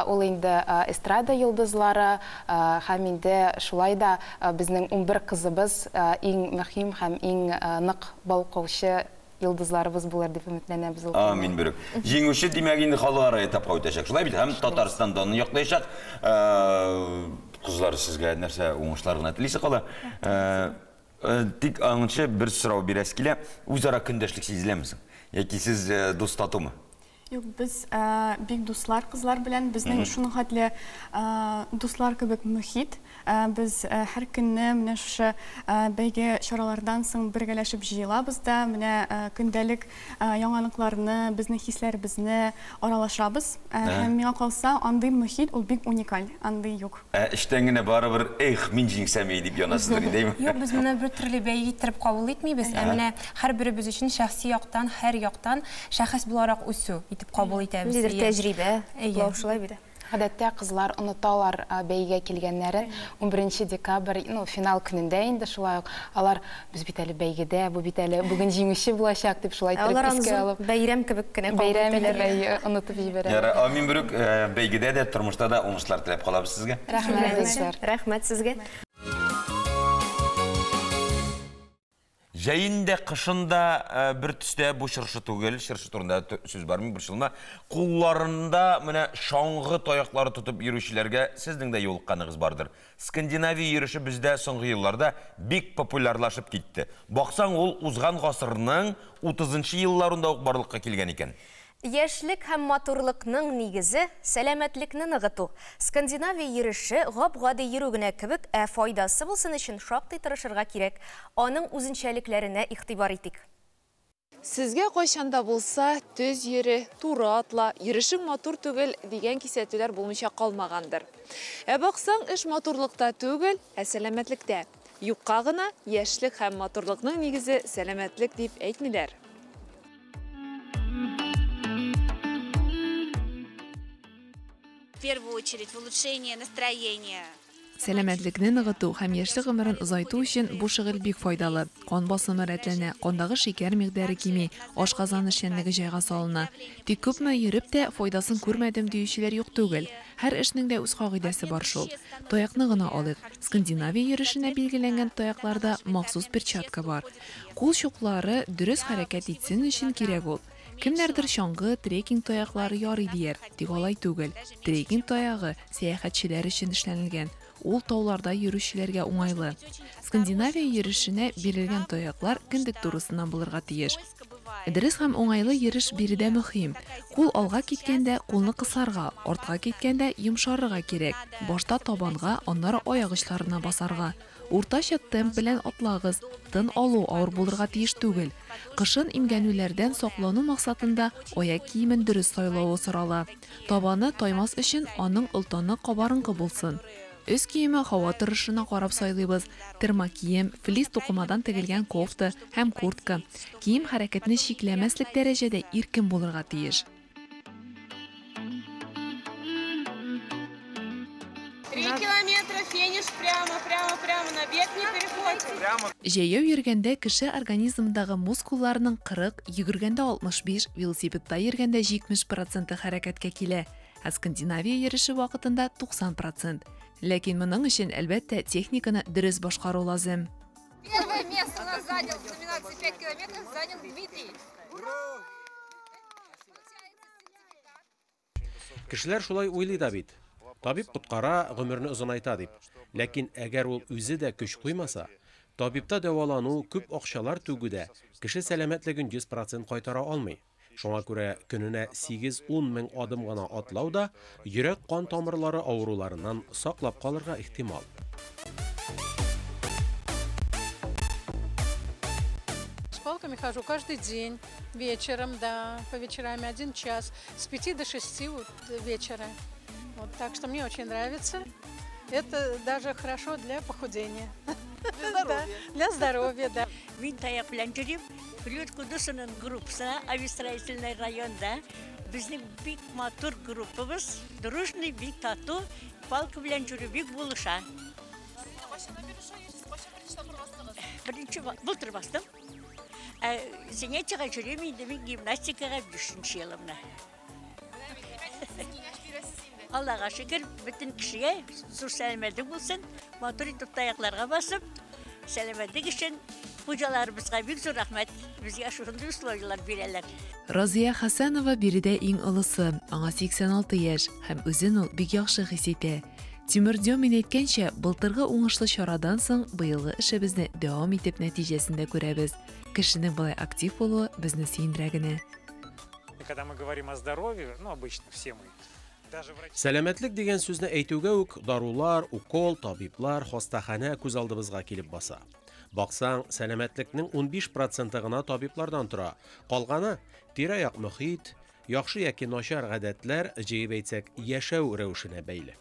ул инде эстрада йолдызлары һәм инде шулай да безнең 11 кызыбыз иң мөһим һәм иң нык балкучы йолдызларыбыз булыр дип өметләнәбез. Амин берүк. Җиңүче димәк инде халыкара этапка үтәчәк. Шулай бит, һәм Татарстан данын яклаячак. Кызлар, сезгә нәрсә уңышлар гына телисе кала. Тик аңынчы бер сорау бирәсе килә. Үзара көндәшлек сизеләме соң? Яки сез дус татумы? Юк, без бик дуслар кызлар белән, безнең шуның хәтле дуслар кебек мөхит. Без һәр көнне менә шушы бәйге чаралардан соң бергәләшеп җыелабыз да, менә көндәлек яңалыкларны, безнең хисләребезне аралашабыз. Һәм миңа калса, андый мөхит ул бик уникаль, андый юк. Эштән генә барыбер, эх, мин җиңсәм ей дип янасыздыр инде, әйме? Юк, без моны бер төрле бәйге иттереп кабул итмибез. Ә менә һәрберебез өчен шәхси яктан, һәр яктан шәхес буларак үсү итеп кабул итәбез. Ниндидер тәҗрибә, шулай бит. Гадәттә кызлар оныталар бәйгегә килгәннәрен. 11 декабрь, ну, финал көнендә инде шулай ук алар без бит әле бәйгедә, бу бит әле бүген җиңүче булачак дип шулай итеп искә алып. Бәйрәм кебек кенә кабул итәләр. Онытып җибәрәләр. Ярар, амин берүк, бәйгедә дә, тормышта да уңышлар теләп калабыз сезгә. Рәхмәт, рәхмәт сезгә. Җәен дә, кышын да бер төстә бу чыршы түгел, чыршы турында сүз бармый, борчылма. Кулларында менә чаңгы таяклары тотып йөрүчеләргә сезнең дә юлыкканыгыз бардыр. Скандинавия йөреше бездә соңгы елларда бик популярлашып китте. Баксаң, ул узган гасырның 30 елларында ук барлыкка килгән икән. Яшьлек һәм матурлыкның нигезе сәламәтлекне ныгыту. Скандинавия йөреше гап-гади йөрү генә кебек, ә файдасы булсын өчен шактый тырышырга кирәк. Аның үзенчәлекләренә игътибар итик. Сезгә кайчан да булса төз йөре, туры атла, йөрешең матур түгел дигән кисәтүләр булмыйча калмагандыр. Ә баксаң, эш матурлыкта түгел, ә сәламәтлектә. Юкка гына яшьлек һәм матурлыкның нигезе сәламәтлек дип әйтмиләр. В первую очередь в улучшение настроения. Сәламәтлекне ныгыту һәм яшьлек гомерен озайту өчен бу шөгыль бик файдалы. Кан басымы рәтләнә, кандагы шикәр микъдары кими, ашказан эшчәнлеге җайга салына. Тик күпме йөреп тә файдасын күрмәдем диючеләр юк түгел. Һәр эшнең дә үз кагыйдәсе бар шул. Таякны гына алыйк. Скандинавия йөрешенә билгеләнгән таякларда махсус перчатка бар. Кул чуклары дөрес хәрәкәт итсен өчен кирәк ул. Кемнәрдер чаңгы, трекинг таяклары ярый дияр, тик алай түгел. Трекинг таягы сәяхәтчеләр өчен эшләнелгән. Ул тауларда йөрүчеләргә уңайлы. Скандинавия йөрешенә бирелгән таяклар кендек турысыннан булырга тиеш. Дөрес һәм уңайлы йөреш биредә мөһим. Кул алга киткәндә кулны кысарга, артка киткәндә йомшарырга кирәк. Башта табанга, аннары аяк очларына басарга. Уртача темп белән атлагыз, тын алу авыр булырга тиеш түгел. Кышын имгәнүләрдән саклану максатында аяк киемен дөрес сайлавы сорала. Табаны таймас өчен аның олтаны кабарынкы булсын. Өс киеме һава торышына карап сайлыйбыз. Термокием, флис тукымадан тегелгән кофта һәм куртка. Кием хәрәкәтне чикләмәслек дәрәҗәдә иркен булырга тиеш. 3 километра, финиш прямо, прямо, прямо, на бег не переходим. Җәяү йөргәндә кеше организмындагы мускулларының 40, йөгергәндә 65, велосипедта йөргәндә 70% хәрәкәткә килә. Ә Скандинавия йөреше вакытында 90%. Ләкин моның өчен, әлбәттә, техниканы дөрес башкару лазым. Первое место у нас занял в номинации 5 километров, занял Дмитрий. Кешеләр шулай уйлый да бит. Табиб коткара, гомерне озынайта дип. Ләкин әгәр ул үзе дә көч куймаса, табибта дәвалану, күп акчалар түгү дә кеше сәламәтлеген 100% кайтара алмый. Шуңа күрә көненә 8-10 мең адым гына атлау да йөрәк-кан тамырлары авыруларыннан саклап калырга ихтимал. С палками хожу каждый день, вечером, да, по вечерам 1 час, с 5 до 6 вечера. Вот, так что мне очень нравится. Это даже хорошо для похудения. Для здоровья. Да, для здоровья, да. Мин таяк белән йөрим. Приют Кудусының группасына, авиастроительный районда. Безнең бик матур группабыз, дружный, бик тату, палка белән йөрү бик булыша. Беренче былтыр бастым. Занятиега йөрим инде мин гимнастикага 5 елымны. Аллага шөкер, бөтен кешегә зур сәламәтлек булсын, матур итеп таякларга басып, сәламәтлек өчен хуҗаларыбызга бик зур рәхмәт. Безгә шундый условиялар бирәләр. Разия Хәсәнова биредә иң олысы, аңа 86 яшь һәм үзен ул бик яхшы хис итә. Тимур Демин әйткәнчә, былтыргы уңышлы чарадан соң быелгы эшебезне дәвам итеп нәтиҗәсен дә күрәбез. Кешенең болай актив булуы безне сөендерә генә. Когда мы говорим о здоровье, ну, обычно все мы. Сәламәтлек дигән сүзне әйтүгә үк дарулар, укол, табиблар, хастаханә күз алдыбызга килеп баса. Баксаң, сәламәтлекнең 15% гына табиблардан тора. Калганы тирә-як мөхит, яхшы яки начар гадәтләр, җыеп әйтсәк, яшәү рәвешенә бәйле.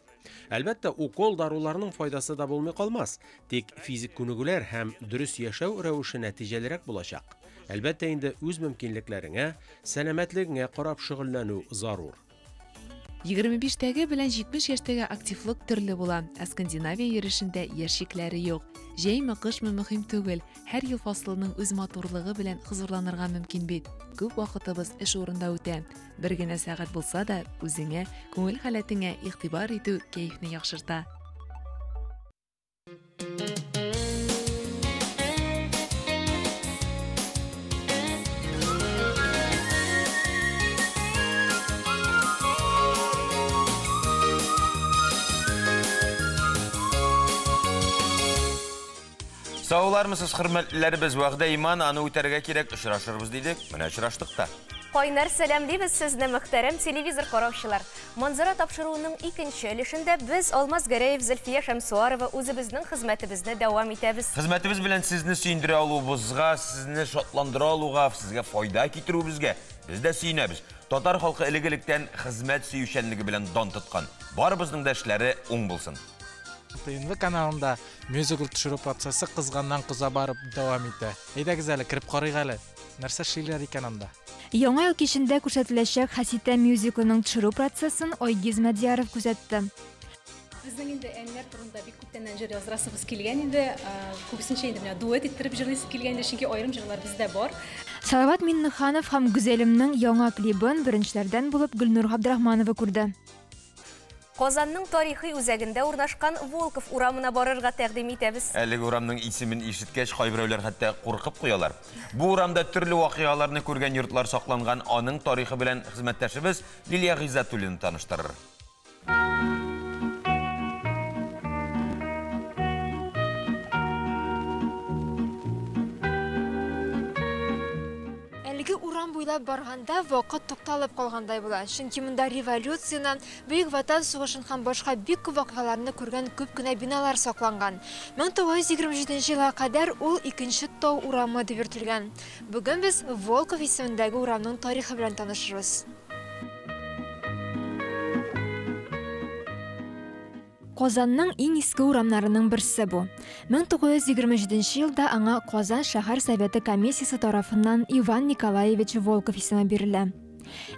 Әлбәттә, укол даруларның файдасы да булмый калмас, тик физик күнегүләр һәм дөрес яшәү рәвеше нәтиҗәлерәк булачак. Әлбәттә инде үз мөмкинлекләреңә, сәламәтлегеңә карап шөгыльләнү зарур. 25 тәге белән 70 яшьтәге активлык төрле була, ә Скандинавия йөрешендә яшь чикләре юк. Җәйме, кышмы мөһим түгел, һәр ел фасылының үз матурлыгы белән хозурланырга мөмкин бит. Күп вакытыбыз эш урында үтә. Бер генә сәгать булса да, үзеңә, күңел халәтеңә игътибар итү кәефне яхшырта. Саулармысыз, хөрмәтлеләребез, вәгъдә иман, аны үтәргә кирәк, очрашырбыз дидек, менә очраштык та. Кайнар сәламлибез сезне, мөхтәрәм телевизор караучылар. Манзара тапшыруының икенче өлешендә без Алмаз Гәрәев, Зөлфия Шәмсуарова үзебезнең хезмәтебезне дәвам итәбез. Хезмәтебез белән сезне сөендерә алуыбызга, сезне шатландыра алуга, сезгә файда китерүебезгә без дә сөенәбез. Татар халкы элек-электән хезмәт сөючәнлеге белән дан тоткан. Барыбызның да эшләре уң булсын. ТНВ каналында мюзикл төшерү процессы кызганнан-кыза барып дәвам итә. Әйдәгез әле, кереп карыйк әле. Нәрсә эшлиләр икән анда? Яңа ел кичендә күрсәтеләчәк Хәситә мюзиклының төшерү процессын Айгиз Мәдьяров күзәтте. Безнең инде әниләр турында бик күптәннән җыр яздырасыбыз килгән иде. Күбесенчә инде менә дуэт иттереп җырлыйсы килгән иде, чөнки аерым җырлар бездә бар. Салават Миннеханов һәм Гүзәлемнең яңа клибын беренчеләрдән булып Гөлнур Габдрахманова күрде. Казанның тарихи үзәгендә урнашкан Волков урамына барырга тәкъдим итәбез. Әлеге урамның исемен ишеткәч, кайберәүләр хәтта куркып куялар. Бу урамда төрле вакыйгаларны күргән йортлар сакланган, аның тарихы белән хезмәттәшебез Лилия Гыйззәтуллина таныштырыр. Әлеге урам буйлап барганда вакыт тукталып калгандай була. Чөнки монда революцияне, Бөек Ватан сугышын һәм башка бик күп вакыйгаларны күргән күп кенә биналар сакланган. 1927 елга кадәр ул Икенче тау урамы дип йөртелгән. Бүген без Волков исемендәге урамның тарихы белән танышырбыз. Казанның иң иске урамнарының берсе бу. 1927 елда аңа Казан шәһәр советы комиссиясе тарафыннан Иван Николаевич Волков исеме бирелә.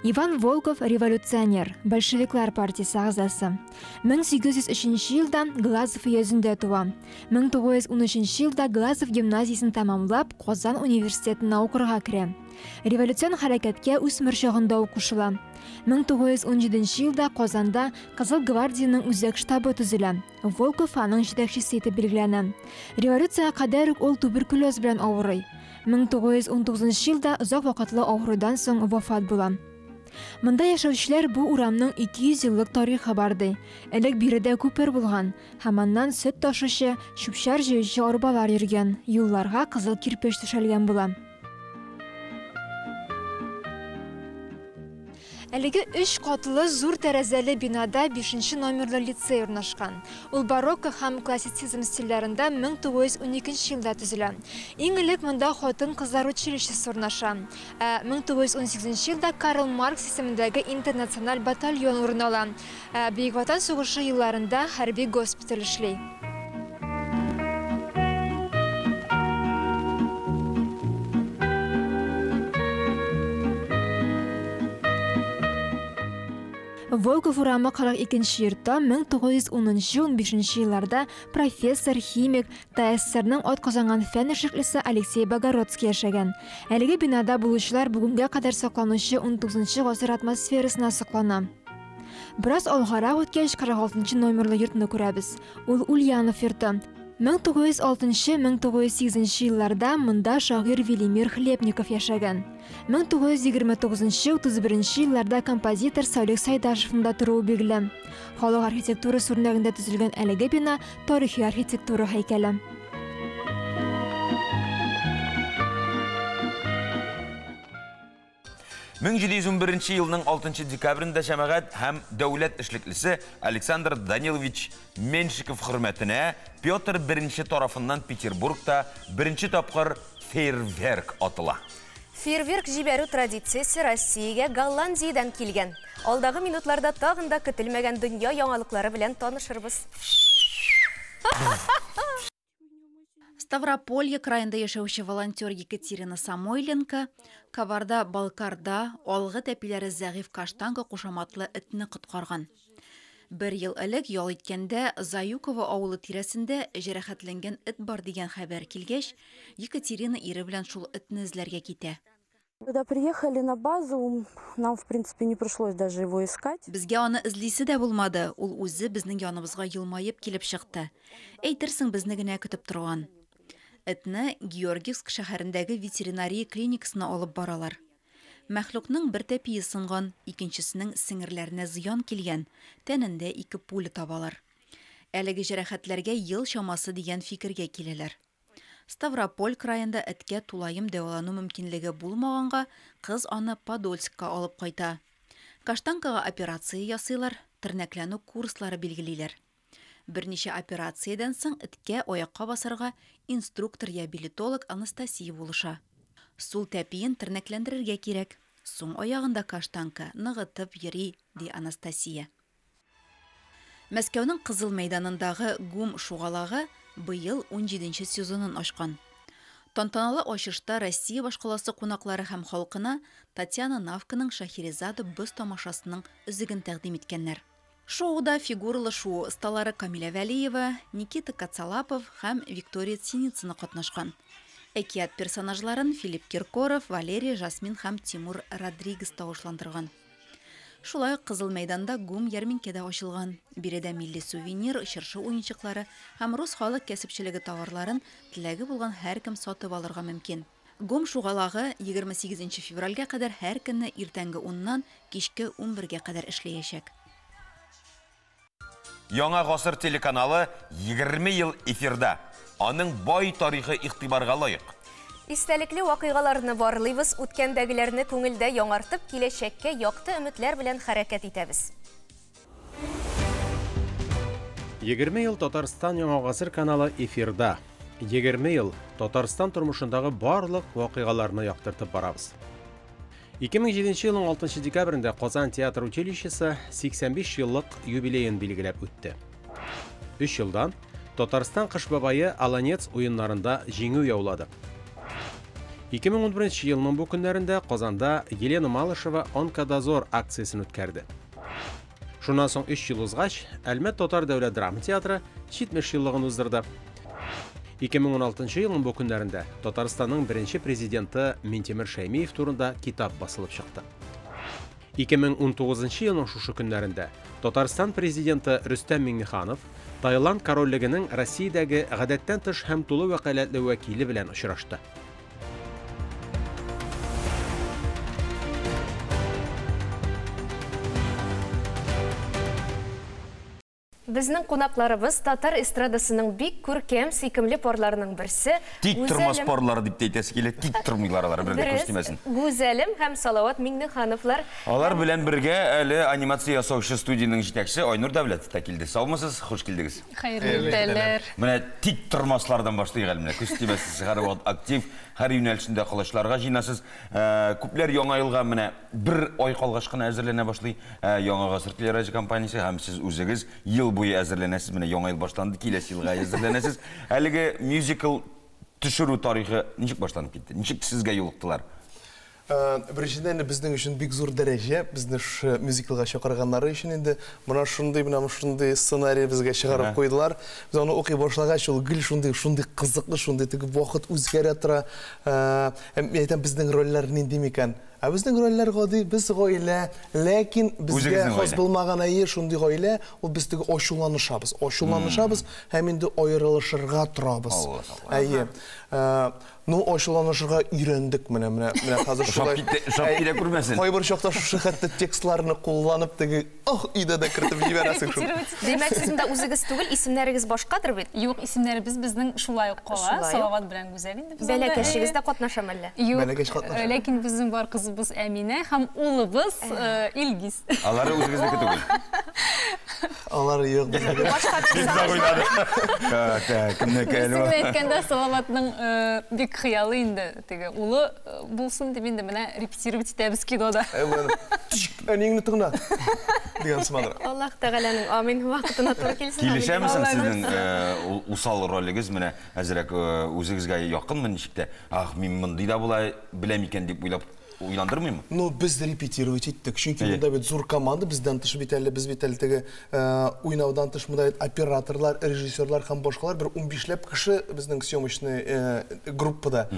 Иван Волков революционер, большевиклар партиясе әгъзасы. 1803 елда Глазов өязендә туа. 1913 елда Глазов гимназиясен тәмамлап, Казан университетына укырга керә. Революцион хәрәкәткә үсмер чагында ук кушыла. 1917 елда Казанда Кызыл гвардиянең үзәк штабы төзелә. Волков аның җитәкчесе итеп билгеләнә. Революциягә кадәр үк ул туберкулез белән авырый. 1919 елда озак вакытлы авырудан соң вафат була. Монда яшәүчеләр бу урамның 200 еллык тарихы бар ди. Элек биредә күпер булган һәм аннан сөт ташучы, чүп-чар җыючы арбалар йөргән, юлларга кызыл кирпеч түшәлгән була. Әлеге өч катлы зур тәрәзәле бинада 5 номерлы лицей урнашкан. Ул барокко һәм классицизм стильләрендә 1912 елда төзелә. Иң элек монда хатын-кызлар училищесы урнаша. Ә 1918 елда Карл Маркс исемендәге интернациональ батальон урын ала. Ә Бөек Ватан сугышы елларында хәрби госпиталь эшли. Волков урамы 42 йортта 1910-15 елларда профессор, химик, ТССРның атказанган фән эшлеклесе Алексей Богородский яшәгән. Әлеге бинада булучылар бүгенгә кадәр сакланучы 19 гасыр атмосферасына соклана. Бераз алгарак үткәч, 46 номерлы йортны күрәбез. Ул Ульянов йорты. 1906-1908 елларда монда шагыйрь Велимир Хлебников яшәгән. 1929-31 елларда композитор Салих Сайдашевның да торуы билгеле. Халык архитектурасы үрнәгендә төзелгән әлеге бина тарихи архитектура һәйкәле. Мең җиде йөз унберенче елның алтынчы декабрендә җәмәгать һәм дәүләт эшлеклесе Александр Данилович Меншиков хөрмәтенә Петр Беренче тарафыннан Петербургта беренче тапкыр фейерверк атыла. Фейерверк җибәрү традициясе Россиягә Голландиядән килгән. Алдагы минутларда тагын да көтелмәгән дөнья яңалыклары белән танышырбыз. Ставрополье краенда яшәүче волонтер Екатерина Самойленко Кабарда-Балкарда алгы тәпиләре зәгыйфь Каштанка кушаматлы этне коткарган. Бер ел элек ял иткәндә Заюково авылы тирәсендә җәрәхәтләнгән эт бар дигән хәбәр килгәч, Екатерина ире белән шул этне эзләргә китә. Когда приехали на базу, нам, в принципе, не пришлось даже его искать. Безгә аны эзлисе дә булмады, ул үзе безнең яныбызга елмаеп килеп чыкты. Әйтерсең, безне генә көтеп торган. Этне Георгиевск шәһәрендәге ветеринария клиникасына алып баралар. Мәхлукның бер тәпие сынган, икенчесенең сеңерләренә зыян килгән, тәнендә ике пуля табалар. Әлеге җәрәхәтләргә ел чамасы дигән фикергә киләләр. Ставрополь краенда эткә тулаем дәвалану мөмкинлеге булмаганга, кыз аны Подольскка алып кайта. Каштанкага операция ясыйлар, тернәкләнү курслары билгелиләр. Берничә операциядән соң эткә аякка басарга инструктор-реабилитолог Анастасия булыша. Сул тәпиен тернәкләндерергә кирәк. Суң аягында Каштанка ныгытып йөри, ди Анастасия. Мәскәүнең Кызыл мәйданындагы ГУМ шугалагы быел 17 сезонын ачкан. Тантаналы ачышта Россия башкаласы кунаклары һәм халкына Татьяна Навканың Шахерезада боз тамашасының өзеген тәкъдим иткәннәр. Шоуда фигуралы шуу осталары Камилә Вәлиева, Никита Кацалапов һәм Виктория Синицына катнашкан. Әкият персонажларын Филипп Киркоров, Валерия Жасмин һәм Тимур Родригес тавышландырган. Шулай ук Кызыл мәйданда ГУМ ярминкә дә ачылган. Биредә милли сувенир, чыршы уенчыклары һәм рус халык кәсепчелеге товарларын теләге булган һәркем сатып алырга мөмкин. ГУМ шугалагы 28 февральгә кадәр һәр көнне иртәнге 10-нан кичке 11-гә кадәр эшләячәк. Яңа гасыр телеканалы 20 ел эфирда. Аның бай тарихы игътибарга лаек. Истәлекле вакыйгаларны барлыйбыз, үткәндәгеләрне күңелдә яңартып, киләчәккә якты өметләр белән хәрәкәт итәбез. 20 ел Татарстан Яңа гасыр каналы эфирда. 20 ел Татарстан тормышындагы барлык вакыйгаларны яктыртып барабыз. 2007 елның 6 декабрендә Казан театр училищесы 85 еллык юбилеен билгеләп үтте. 3 елдан Татарстан Кыш бабае Аланец уеннарында җиңү яулады. 2011 елның бу көннәрендә Казанда Елена Малышева Онкодозор акциясен үткәрде. Шуннан соң 3 ел узгач, Әлмәт татар дәүләт драма театры 70 еллыгын уздырды. 2016 елның бу көннәрендә Татарстанның беренче президенты Минтимер Шәймиев турында китап басылып чыкты. 2019 елның шушы көннәрендә Татарстан президенты Рөстәм Миңнеханов Таиланд корольлегенең Россиядәге гадәттән тыш һәм тулы вәкаләтле вәкиле белән очрашты. Безнең кунакларыбыз татар эстрадасының бик күркәм, сөйкемле парларының берсе. Тик тормас парлары дип тә әйтәсе килә, тик тормыйлар алар, бер дә күз тимәсен. Гүзәлем һәм Салават Миңнехановлар. Алар белән бергә әле анимация ясаучы студиянең җитәкчесе Айнур Дәүләтов та килде. Саумысыз, хуш килдегез. Хәерле иртәләр. Менә тик тормаслардан башлыйк әле менә. Күз тимәсен, сез һәрвакыт актив, һәр юнәлешендә колачларга җыенасыз. Күпләр яңа елга менә бер ай калгач кына әзерләнә башлый. Яңа гасыр телерадиокомпаниясе һәм сез үзегез ел буе әзерләнәсез. Менә яңа ел башланды, киләсе елга әзерләнәсез. Әлеге мюзикл төшерү тарихы ничек башланып китте? Ничек сезгә юлыктылар? Беренчедән, безнең өчен бик зур дәрәҗә, безне шушы мюзиклга чакырганнары өчен инде менә шундый, менә шундый сценарий безгә чыгарып куйдылар. Без аны укый башлагач, ул гел шундый, шундый кызыклы, шундый теге вакыт үзгәрә тора. Һәм мин әйтәм, безнең рольләр нинди микән? Ә безнең рольләр гади, без гаилә, ләкин безгә хас булмаган әйе шундый гаилә, ул без теге ачуланышабыз, ачуланышабыз һәм инде аерылышырга торабыз. Әйе. Ну, ачуланышырга өйрәндек менә, менә, менә хәзер шулай. Ошап китә күрмәсен. Кайбер чакта шушы хәтта текстларны кулланып теге, ах, өйдә дә кертеп җибәрәсең шул. Димәк, сез монда үзегез түгел, исемнәрегез башкадыр бит? Юк, исемнәребез безнең шулай ук кала. Салават белән Гүзәл инде без анда. Бәләкәчегез дә катнаша мәллә? Юк, Бәләкәч катнаша. Ләкин безнең бар кызы Кызыбыз Әминә һәм улыбыз Илгиз. Алары үзегезнеке түгел. Алар юк безнеке. Башка персонажлар. Кемнеке әле Дөресен әйткәндә, Салаватның бик хыялы инде теге улы булсын дип инде менә репетировать итәбез кинода. Әниеңне тыңла дигән сыманрак. Аллаһ Тәгаләнең амин вакытына туры килсен. Килешәме соң сезнең усал ролегез менә әзрәк үзегезгә якынмы ничек тә? Ах, мин мондый да була беләм икән дип уйлап уйландырмыймы? Ну, без репетировать иттек. Чөнки монда бит зур команда, бездән тыш бит әле, без бит әле теге уйнаудан тыш монда бит операторлар, режиссерлар һәм башкалар бер унбишләп кеше безнең съемочный группада.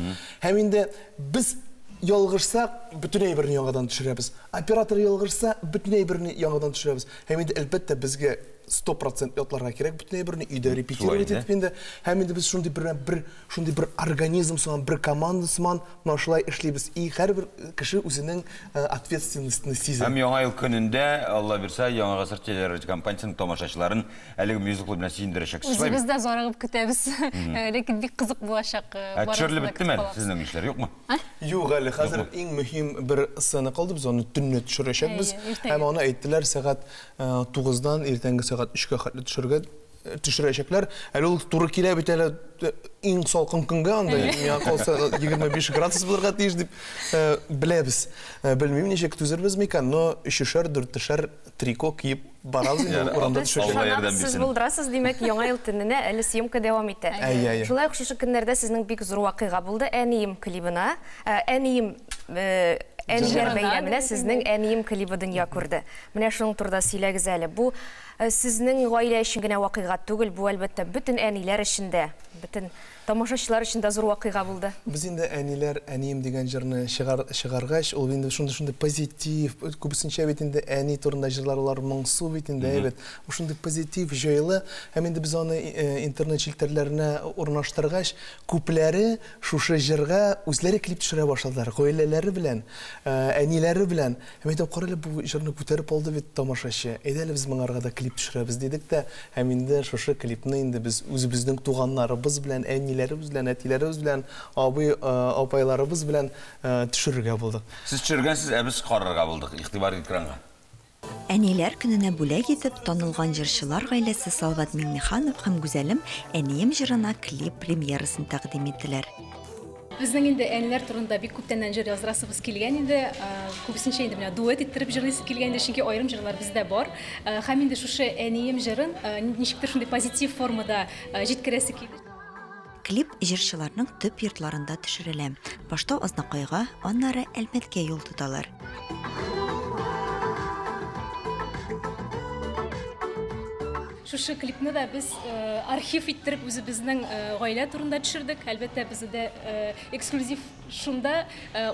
Һәм инде без ялгышсак, бөтен әйберне яңадан төшерәбез. Оператор ялгышса, бөтен әйберне яңадан төшерәбез. Һәм инде, әлбәттә, безгә 100% ятларга кирәк бөтен әйберне, өйдә репетировать итеп инде. Һәм инде без шундый бер, бер, шундый бер организм сыман, бер команда сыман менә шулай эшлибез. И һәрбер кеше үзенең ответственностьны сизә. Һәм Яңа ел көнендә, Алла бирсә, Яңа гасыр телерадиокомпаниясенең тамашачыларын әлеге мюзикл белән сөендерәчәксез, шулай бит? Үзебез дә зарыгып көтәбез. Ләкин бик кызык булачак. Ә төшерелеп беттеме әле сезнең эшләр, юкмы? Юк әле, хәзер иң мөһим бер сцена калды, без аны төнлә төшерәчәкбез. Һәм аны әйттеләр, сәгать тугыздан иртәнге сәгать өчкә хәтле төшерергә төшерәчәкләр. Әле ул туры килә бит әле иң салкын көнгә анда, миңа калса 25 градус булырга тиеш дип беләбез. Белмим, ничек түзербез микән, но өчешәр, дүртешәр трико киеп барабыз инде ул урамда Без ышанабыз, сез булдырасыз, димәк, Яңа ел төненә әле съемка дәвам итә. Әйе, әйе. Шулай ук шушы көннәрдә сезнең бик зур вакыйга булды. Әнием клибына, Әнием Әниләр бәйрәменә сезнең Әнием клибы дөнья күрде. Менә шуның турыда сөйләгез әле. Бу сезнең гаилә өчен генә вакыйга түгел, бу, әлбәттә, бөтен әниләр өчен дә, бөтен Тамашачылар өчен дә зур вакыйга булды. Без инде Әниләр, әнием дигән җырны чыгар, чыгаргач, ул инде шундый шундый позитив, күбесенчә бит инде әни турында җырлар алар моңсу бит инде, әйбәт. Бу шундый позитив, җайлы. Һәм инде без аны интернет челтәрләренә урнаштыргач, күпләре шушы җырга үзләре клип төшерә башладылар, гаиләләре белән, әниләре белән. Һәм әйтәм, кара әле, бу җырны күтәреп алды бит тамашачы. Әйдә әле без моңарга да клип төшерәбез, дидек тә, һәм инде шушы клипны инде без үзебезнең туганнарыбыз белән, әниләребез белән, әтиләребез белән, абый, апайларыбыз белән төшерергә булдык. Сез төшергәнсез, ә без карарга булдык. Игътибар экранга. Әниләр көненә бүләк итеп, танылган җырчылар гаиләсе Салават Миңнеханов һәм Гүзәлем Әнием җырына клип премьерасын тәкъдим иттеләр. Безнең инде әниләр турында бик күптәннән җыр яздырасыбыз килгән иде. Күбесенчә инде менә дуэт иттереп җырлыйсы килгән иде, чөнки аерым җырлар бездә бар. Һәм инде шушы әнием җырын ничектер шундый позитив формада җиткерәсе килде. Клип җырчыларның төп йортларында төшерелә. Башта Азнакайга, аннары Әлмәткә юл тоталар. Шушы клипны да без архив иттереп үзебезнең гаилә турында төшердек. Әлбәттә, бездә эксклюзив шунда,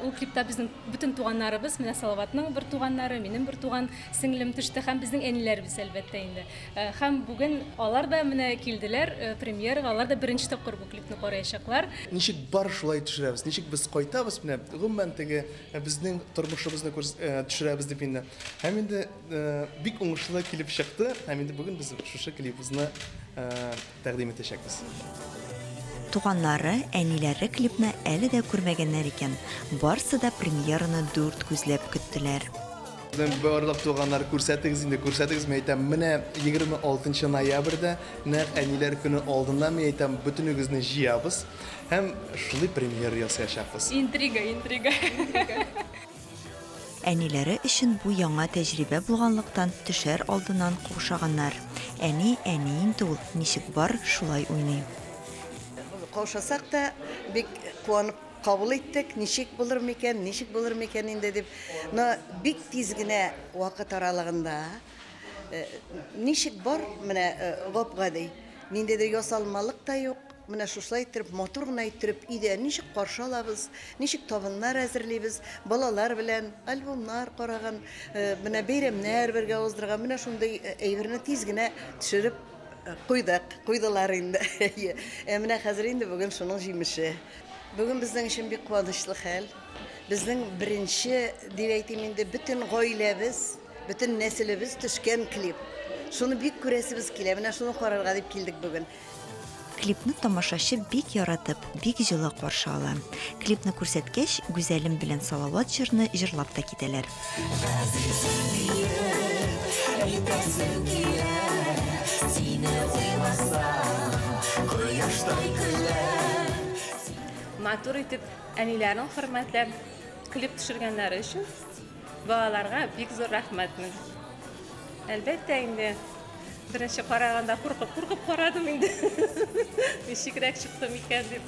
ул клипта безнең бөтен туганнарыбыз, менә Салаватның бер туганнары, минем бер туган сеңлем төште һәм безнең әниләребез, әлбәттә инде. Һәм бүген алар да менә килделәр премьерага, алар да беренче тапкыр бу клипны караячаклар. Ничек бар шулай төшерәбез, ничек без кайтабыз, менә гомумән теге безнең тормышыбызны төшерәбез дип инде. Һәм инде Бик уңышлы килеп чыкты, һәм инде бүген без шушы клибыбызны тәкъдим итәчәкбез. Туганнары, әниләре клипны әле дә күрмәгәннәр икән. Барсы да премьераны дүрт күзләп көттеләр. Безнең барлык туганнар, күрсәтегез инде, күрсәтегез, мин әйтәм, менә 26 ноябрьдә, нәкъ әниләр көне алдыннан, мин әйтәм, бөтенегезне җыябыз һәм шундый премьера ясаячакбыз. Интрига, интрига. Әниләре өчен бу яңа тәҗрибә булганлыктан, төшәр алдыннан каушаганнар. Әни, әни инде ул, ничек бар, шулай уйный. Каушасак та, бик куанып кабул иттек, ничек булыр микән, ничек булыр микән инде дип. Но бик тиз генә вакыт аралыгында, ничек бар, менә гап-гади, ниндидер ясалмалык та юк, Менә шушылай иттереп, матур гына иттереп өйдә ничек каршы алабыз, ничек табыннар әзерлибез, балалар белән альбомнар караган, менә бәйрәмнәр бергә уздырган, менә шундый әйберне тиз генә төшереп куйдык, куйдылар инде. Ә менә хәзер инде бүген шуның җимеше. Бүген безнең өчен бик куанычлы хәл. Безнең беренче, дип әйтим инде, бөтен гаиләбез, бөтен нәселебез төшкән клип. Шуны бик күрәсебез килә, менә шуны карарга дип килдек бүген. Клипны тамашачы бик яратып, бик җылы каршы ала. Клипны күрсәткәч, Гүзәлем белән Салават җырны җырлап та китәләр. Газизем диеп, әйтәсем килә, Сине уйласам, кояштай көләм. Матур итеп әниләрен хөрмәтләп клип төшергәннәре өчен балаларга бик зур рәхмәтмен. Әлбәттә инде, беренче караганда куркып-куркып карадым инде. Ничегрәк чыкты микән дип.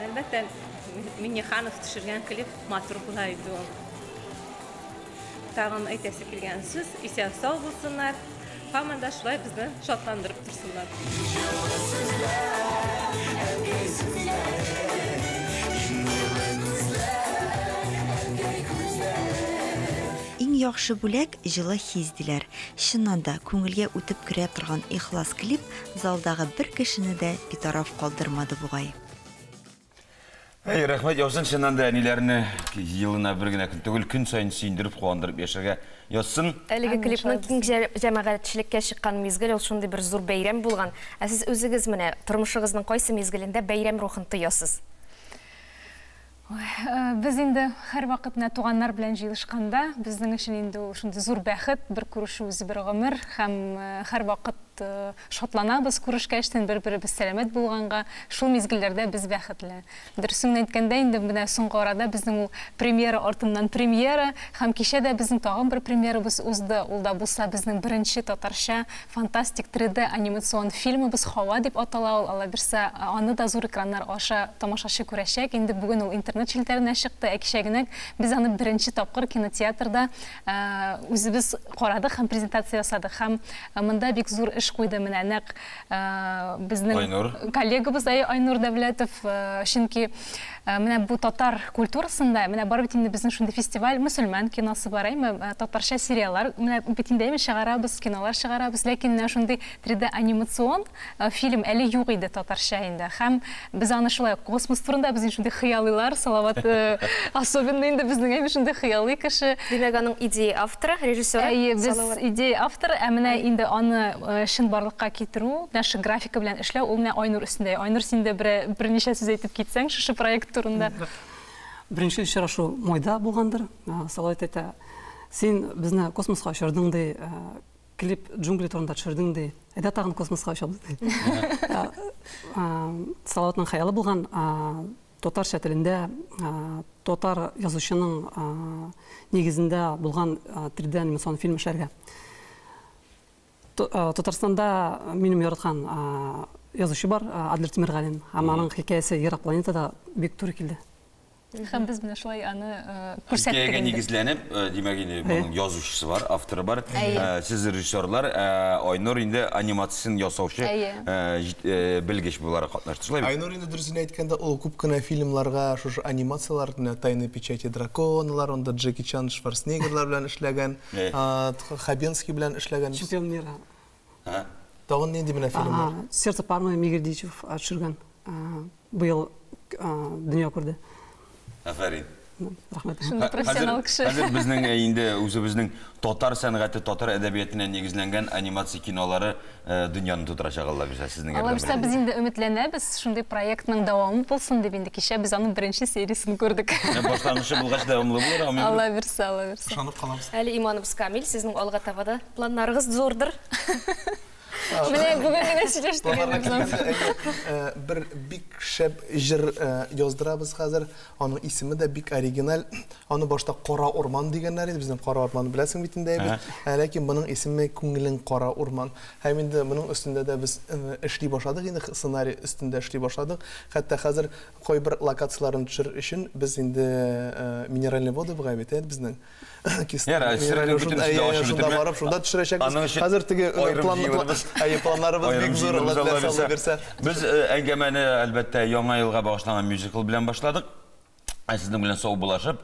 Әлбәттә, Миннеханов төшергән клип матур була иде ул. Тагын әйтәсе килгән сүз, исән-сау булсыннар, һаман да шулай безне шатландырып торсыннар. Җылы сүзләр, әнкәй сүзләре, иң нурлы күзләр, әнкәй күзләре. Иң яхшы бүләк, җылы хис, диләр. Чыннан да, күңелгә үтеп керә торган ихлас клип залдагы бер кешене дә битараф калдырмады бугай. Әй, рәхмәт яусын, чыннан да әниләрне елына бер генә көн түгел, көн саен сөендереп, куандырып яшәргә язсын. Әлеге клипның киң җәмәгатьчелеккә чыккан мизгел, ул шундый бер зур бәйрәм булган. Ә сез үзегез менә тормышыгызның кайсы мизгелендә бәйрәм рухын тоясыз? Ой, без инде һәрвакыт менә туганнар белән җыелышканда, безнең өчен инде ул шундый зур бәхет, бер күрешү үзе бер гомер һәм һәрвакыт шатланабыз күрешкәчтен, бер-беребез сәламәт булганга, шул мизгелләрдә без бәхетле. Дөресен генә әйткәндә, инде менә соңгы арада безнең ул премьера артыннан премьера һәм кичә дә безнең тагын бер премьерабыз узды, ул да булса безнең беренче татарча фантастик 3D анимацион фильмыбыз Һава дип атала ул, аллабирса, аны да зур экраннар аша тамашачы күрәчәк. Инде бүген ул интернет челтәренә чыкты, ә кичәгенәк без аны беренче тапкыр кинотеатрда үзебез карадык һәм презентация ясадык. Һәм монда бик зур эш куйды менә нәкъ безнең Айнур. коллегабыз Айнур Дәүләтов, чөнки менә бу татар культурасында, менә бар бит инде безнең шундый фестиваль, мөселман киносы бар, әйме, татарча сериаллар, менә бит инде әйме чыгарабыз, кинолар чыгарабыз, ләкин менә шундый 3D анимацион фильм әле юк иде татарча инде. Һәм без аны шулай космос турында, без инде шундый хыялыйлар, Салават особенно инде безнең әйме шундый хыялый кеше. Димәк, аның идея авторы, режиссеры Әйе, без Салават. идея авторы, ә менә инде аны чынбарлыкка китерү, менә шушы графика белән эшләү, ул менә Айнур өстендә. Айнур, син дә берничә сүз әйтеп китсәң шушы проект турында. Беренче очрашу майда булгандыр. Салават әйтә, син безне космоска очырдың, ди, клип джунгли турында төшердең, ди. Әйдә тагын космоска очабыз, ди. Салаватның хыялы булган татарча телендә татар язучының нигезендә булган 3D анимацион фильм эшләргә. Татарстанда минем яраткан язучы бар, Адлер Тимергалин. Һәм аның хикәясе Ерак планетада бик туры килде. Һәм без менә шулай аны күрсәттек Хикәягә инде. нигезләнеп, димәк инде моның язучысы бар, авторы бар. Сез режиссерлар, Айнур инде анимациясен ясаучы белгеч буларак катнашты. Шулай бит? Айнур инде дөресен әйткәндә, ул күп кенә фильмларга шушы анимацияләр, менә Тайны печати драконалар, анда Джеки Чан, Шварценеггерлар белән эшләгән, Хабенский белән эшләгән. Чемпион мира. Тагын нинди менә фильмнар? Сердце Пармы Мигердичев төшергән. Быел дөнья күрде. Афәрин. Рәхмәт. Шундый профессионал кеше. Хәзер безнең инде үзебезнең татар сәнгате, татар әдәбиятына нигезләнгән анимация кинолары дөньяны тутырачак, Алла бирсә, сезнең Алла ярдәм бирсә, белән. без инде өметләнәбез, шундый проектның дәвамы булсын дип инде кичә без аның беренче сериясен күрдек. Башлангычы булгач дәвамлы булыр, амин. Алла бирсә, Алла бирсә. Ышанып калабыз. Әле иманыбыз камил, сезнең алга таба да планнарыгыз зурдыр. Менә бүген генә сөйләштек инде без аны. Бер бик шәп җыр яздырабыз хәзер. Аның исеме дә бик оригиналь. Аны башта Кара урман дигәннәр иде. Безнең Кара урманны беләсең бит инде, әйбәт. Ләкин моның исеме Күңелең кара урман. Һәм инде моның өстендә дә без эшли башладык инде, сценарий өстендә эшли башладык. Хәтта хәзер кайбер локацияләрен төшерер өчен без инде Минеральный воды бугай бит, әйт безнең. Шунда барып, шунда төшерәчәкбез. Хәзер теге планнарыбыз бик зур, Алла бирсә. Без әңгәмәне, әлбәттә, Яңа елга багышланган мюзикл белән башладык. Сезнең белән саубуллашып,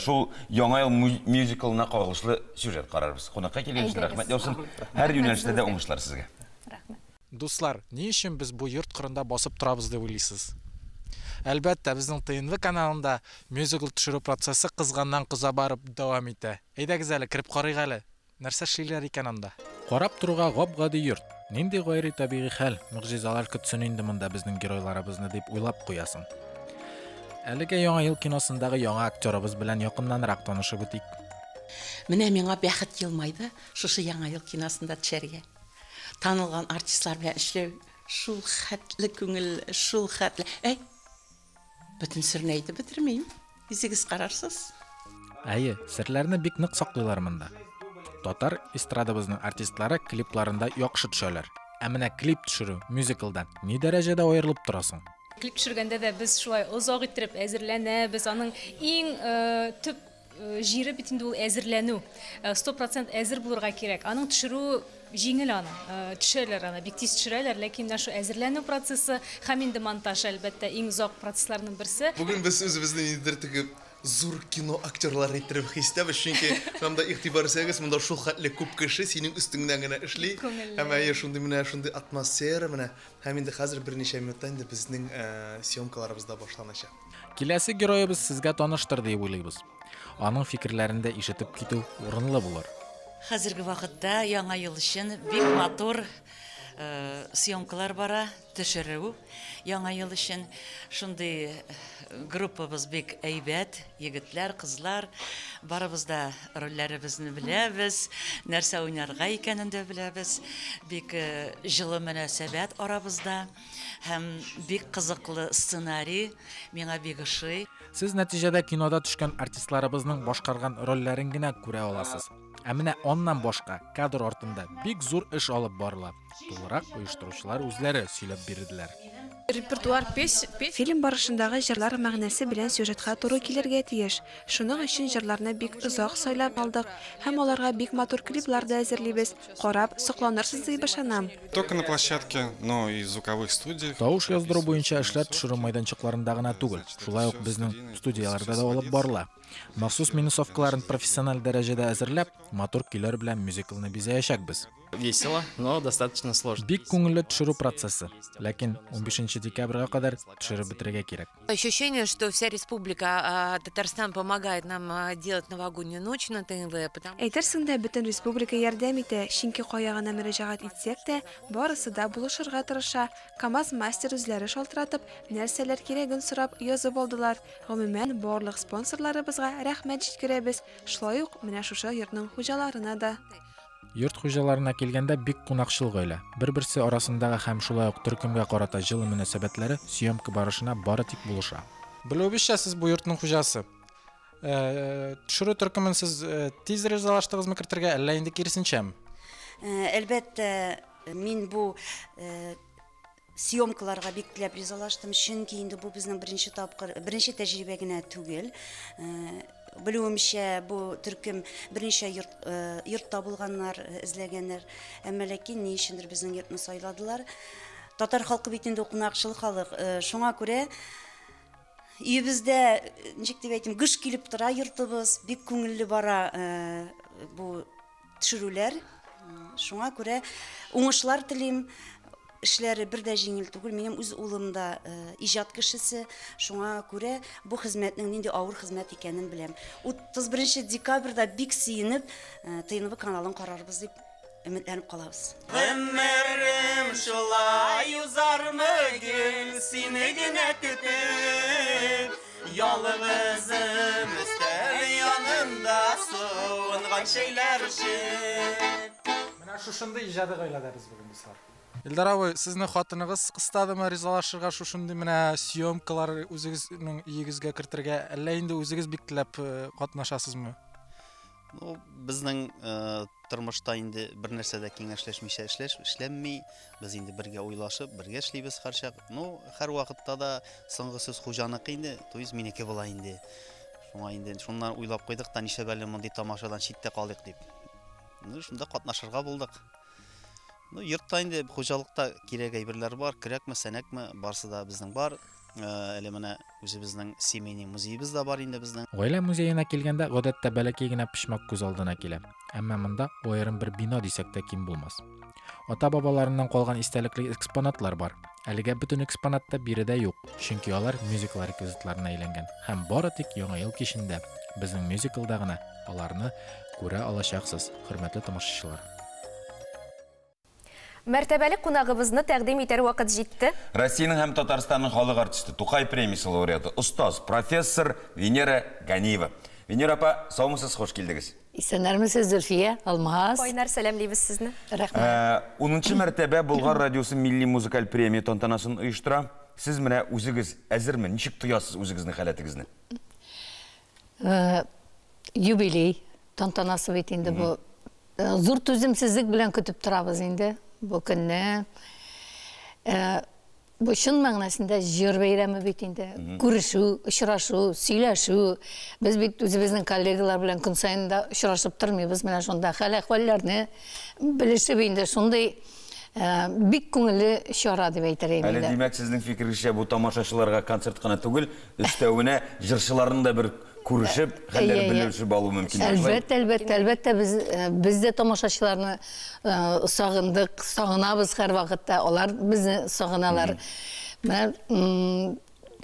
шул Яңа ел мюзиклына кагылышлы сюжет карарбыз. Кунакка килгән өчен рәхмәт яусын. Һәр юнәлештә дә уңышлар сезгә. Рәхмәт. Дуслар, ни өчен без бу йорт кырында басып торабыз дип уйлыйсыз? Әлбәттә, безнең ТНВ каналында мюзикл төшерү процессы кызганнан-кыза барып дәвам итә. Әйдәгез әле, кереп карыйк әле. Нәрсә эшлиләр икән анда? Карап торуга гап-гади йорт. Нинди гайри табигый хәл, могҗизалар көтсен инде монда безнең геройларыбызны дип уйлап куясың. Әлегә Яңа ел киносындагы яңа актерыбыз белән якыннанрак танышып үтик. Менә миңа бәхет елмайды шушы Яңа ел киносында төшәргә. Танылган артистлар белән эшләү шул хәтле күңелле, шул хәтле. Әй, бөтен серне әйтеп бетермим. Үзегез карарсыз. Әйе, серләрне бик нык саклыйлар монда. Татар эстрадабызның артистлары клипларында яхшы төшәләр. Ә менә клип төшерү мюзиклдан ни дәрәҗәдә аерылып тора соң? Клип төшергәндә дә без шулай озак иттереп әзерләнәбез. Аның иң төп җире бит инде ул әзерләнү. 100% әзер булырга кирәк. Аның төшерү җиңел аны. Төшерәләр аны, бик тиз төшерәләр, ләкин менә шул әзерләнү процессы һәм инде монтаж, әлбәттә, иң озак процессларның берсе. Бүген без үзебезне ниндидер теге зур кино актерлары иттереп хис итәбез, чөнки монда игътибар итсәгез, монда шул хәтле күп кеше синең өстеңнән генә эшли. Һәм әйе, шундый менә шундый атмосфера менә. Һәм инде хәзер берничә минуттан инде безнең съемкаларыбыз да башланачак. Киләсе героебыз сезгә таныштыр диеп уйлыйбыз. Аның фикерләрен дә ишетеп китү урынлы булыр. Хәзерге вакытта Яңа ел өчен бик матур съемкалар бара, төшерү Яңа ел өчен. Шундый группабыз бик әйбәт, егетләр, кызлар. Барыбыз да рольләребезне беләбез, нәрсә уйнарга икәнен дә беләбез. Бик җылы мөнәсәбәт арабызда һәм бик кызыклы сценарий, миңа бик ошый. Сез нәтиҗәдә кинода төшкән артистларыбызның башкарган рольләрен генә күрә аласыз. Ә менә аннан башка кадр артында бик зур эш алып барыла. Тулырак оештыручылар үзләре сөйләп бирделәр. Репертуар песен. Фильм барышындагы җырлар мәгънәсе белән сюжетка туры килергә тиеш. Шуның өчен җырларны бик озак сайлап алдык һәм аларга бик матур клиплар да әзерлибез. Карап, сокланырсыз дип ышанам. Только на площадке, но и в звуковых студиях. Тавыш яздыру буенча эшләр төшерү майданчыкларында гына түгел, шулай ук безнең студияләрдә дә алып барыла. Махсус минусовкаларын профессиональ дәрәҗәдә әзерләп, матур көйләр белән мюзиклны бизәячәкбез. Весело, но достаточно сложно. Бик күңелле төшерү процессы, ләкин 15 декабрьгә кадәр төшереп бетерергә кирәк. Ощущение, что вся республика Татарстан помогает нам делать новогоднюю ночь на ТНВ, потому Әйтерсең дә бөтен республика ярдәм итә, чөнки кая гына мөрәҗәгать итсәк тә, барысы да булышырга тырыша. КАМАЗ-мастер үзләре шалтыратып, нәрсәләр кирәген сорап, язып алдылар. Гомумән, барлык спонсорларыбызга рәхмәт җиткерәбез, шулай ук менә шушы йортның хуҗаларына да. Йорт хуҗаларына килгәндә, бик кунакчыл гаилә. Бер-берсе арасындагы һәм шулай ук төркемгә карата җылы мөнәсәбәтләре съемка барышына бары тик булыша. Белүебезчә, сез бу йортның хуҗасы. Төшерү төркемен сез тиз ризалаштыгызмы кертергә, әллә инде киресенчәме? Әлбәттә, мин бу съемкаларга бик теләп ризалаштым, чөнки инде бу безнең беренче тапкыр, беренче тәҗрибә генә түгел. Белүемчә, бу төркем берничә йорт, йортта булганнар, эзләгәннәр. Әмма ләкин ни өчендер безнең йортны сайладылар. Татар халкы бит инде кунакчыл халык. Шуңа күрә өебездә, ничек дип әйтим, гөж килеп тора йортыбыз, бик күңелле бара бу төшерүләр. Шуңа күрә уңышлар телим. Эшләре бер дә җиңел түгел. Минем үз улым да иҗат кешесе. Шуңа күрә бу хезмәтнең нинди авыр хезмәт икәнен беләм. 31 декабрьдә бик сөенеп ТНВ каналын карарбыз дип өметләнеп калабыз. Гомерем шулай узармы гел сине генә көтеп, ялгызым өстәл янында суынган чәйләр эчеп. Менә шушындый иҗади гаиләдә без бүген, дуслар. Илдар абый, сезнең хатыныгыз кыстадымы ризалашырга шушындый менә съемкалар үзегезнең өегезгә кертергә, әллә инде үзегез бик теләп катнашасызмы? Ну, безнең тормышта инде бер нәрсә дә киңәшләшмичә эшләнми. Без инде бергә уйлашып, бергә эшлибез һәрчак. Ну, һәр вакытта да соңгы сүз хуҗаныкы инде, то есть минеке була инде. Шуңа инде шуннан уйлап куйдык та, нишләп әле мондый тамашадан читтә калыйк дип. Ну, шунда катнашырга булдык. Ну, йортта инде хуҗалыкта кирәк әйберләр бар, көрәкме, сәнәкме, барысы да безнең бар. Әле менә үзебезнең семейный музеебыз да бар инде безнең. Гаилә музеена килгәндә, гадәттә бәләкәй генә почмак күз алдына килә. Әмма монда аерым бер бина дисәк тә ким булмас. Ата-бабаларыннан калган истәлекле экспонатлар бар. Әлегә бөтен экспонат та биредә юк, чөнки алар мюзикл реквизитларына әйләнгән һәм бары тик Яңа ел кичендә безнең мюзиклда гына аларны күрә алачаксыз, хөрмәтле тамашачылар. Мәртәбәле кунагыбызны тәкъдим итәр вакыт җитте. Россиянең һәм Татарстанның халык артисты, Тукай премиясе лауреаты, остаз, профессор Венера Ганиева. Венера апа, саумысыз, хуш килдегез. Исәннәрмесез, Зөлфия, Алмаз. Кайнар сәламлибез сезне. Рәхмәт. Унынчы мәртәбә Болгар радиосы милли музыкаль премия тантанасын оештыра. Сез менә үзегез әзерме? Ничек тоясыз үзегезнең халәтегезне? Юбилей тантанасы бит инде бу. Зур түземсезлек белән көтеп торабыз инде бу көнне. Бу чын мәгънәсендә җыр бәйрәме бит инде. Күрешү, очрашу, сөйләшү. Без бит үзебезнең коллегалар белән көн саен да очрашып тормыйбыз. Менә шунда хәл-әхвәлләрне белешеп инде шундый бик күңелле чара дип әйтер идем Әле димәк, сезнең фикерегезчә, бу тамашачыларга концерт кына түгел, өстәвенә җырчыларның да бер күрешеп, хәлләрен белешеп алу мөмкин. Әлбәттә, әлбәттә, әлбәттә, без без дә тамашачыларны сагындык, сагынабыз һәрвакытта, алар безне сагыналар. Менә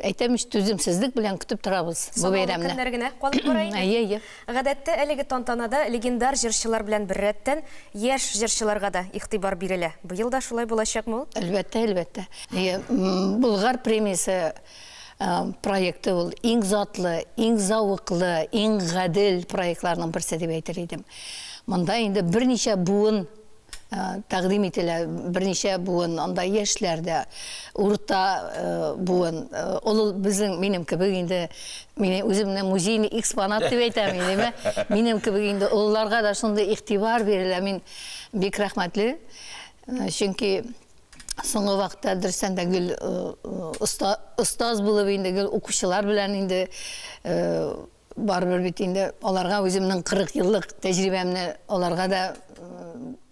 әйтәм ич, түземсезлек белән көтеп торабыз бу бәйрәмне. Санаулы көннәр генә калып бара инде. Әйе, әйе. Гадәттә әлеге тантанада легендар җырчылар белән беррәттән яшь җырчыларга да игътибар бирелә. Быел да шулай булачакмы ул? Әлбәттә, әлбәттә. Әйе, Болгар премиясе проекты ул иң затлы, иң зәвыклы, иң гадел проектларның берсе дип әйтер идем. Монда инде берничә буын тәкъдим ителә, берничә буын, анда яшьләр дә, урта буын, олы безнең, минем кебек инде, мин үземне музейный экспонат дип әйтәм инде, минем кебек инде олыларга да шундый игътибар бирелә, мин бик рәхмәтле, чөнки соңгы вакытта дөрестән дә гел остаз булып инде, гел укучылар белән инде барыбер бит инде аларга үземнең 40 еллык тәҗрибәмне аларга да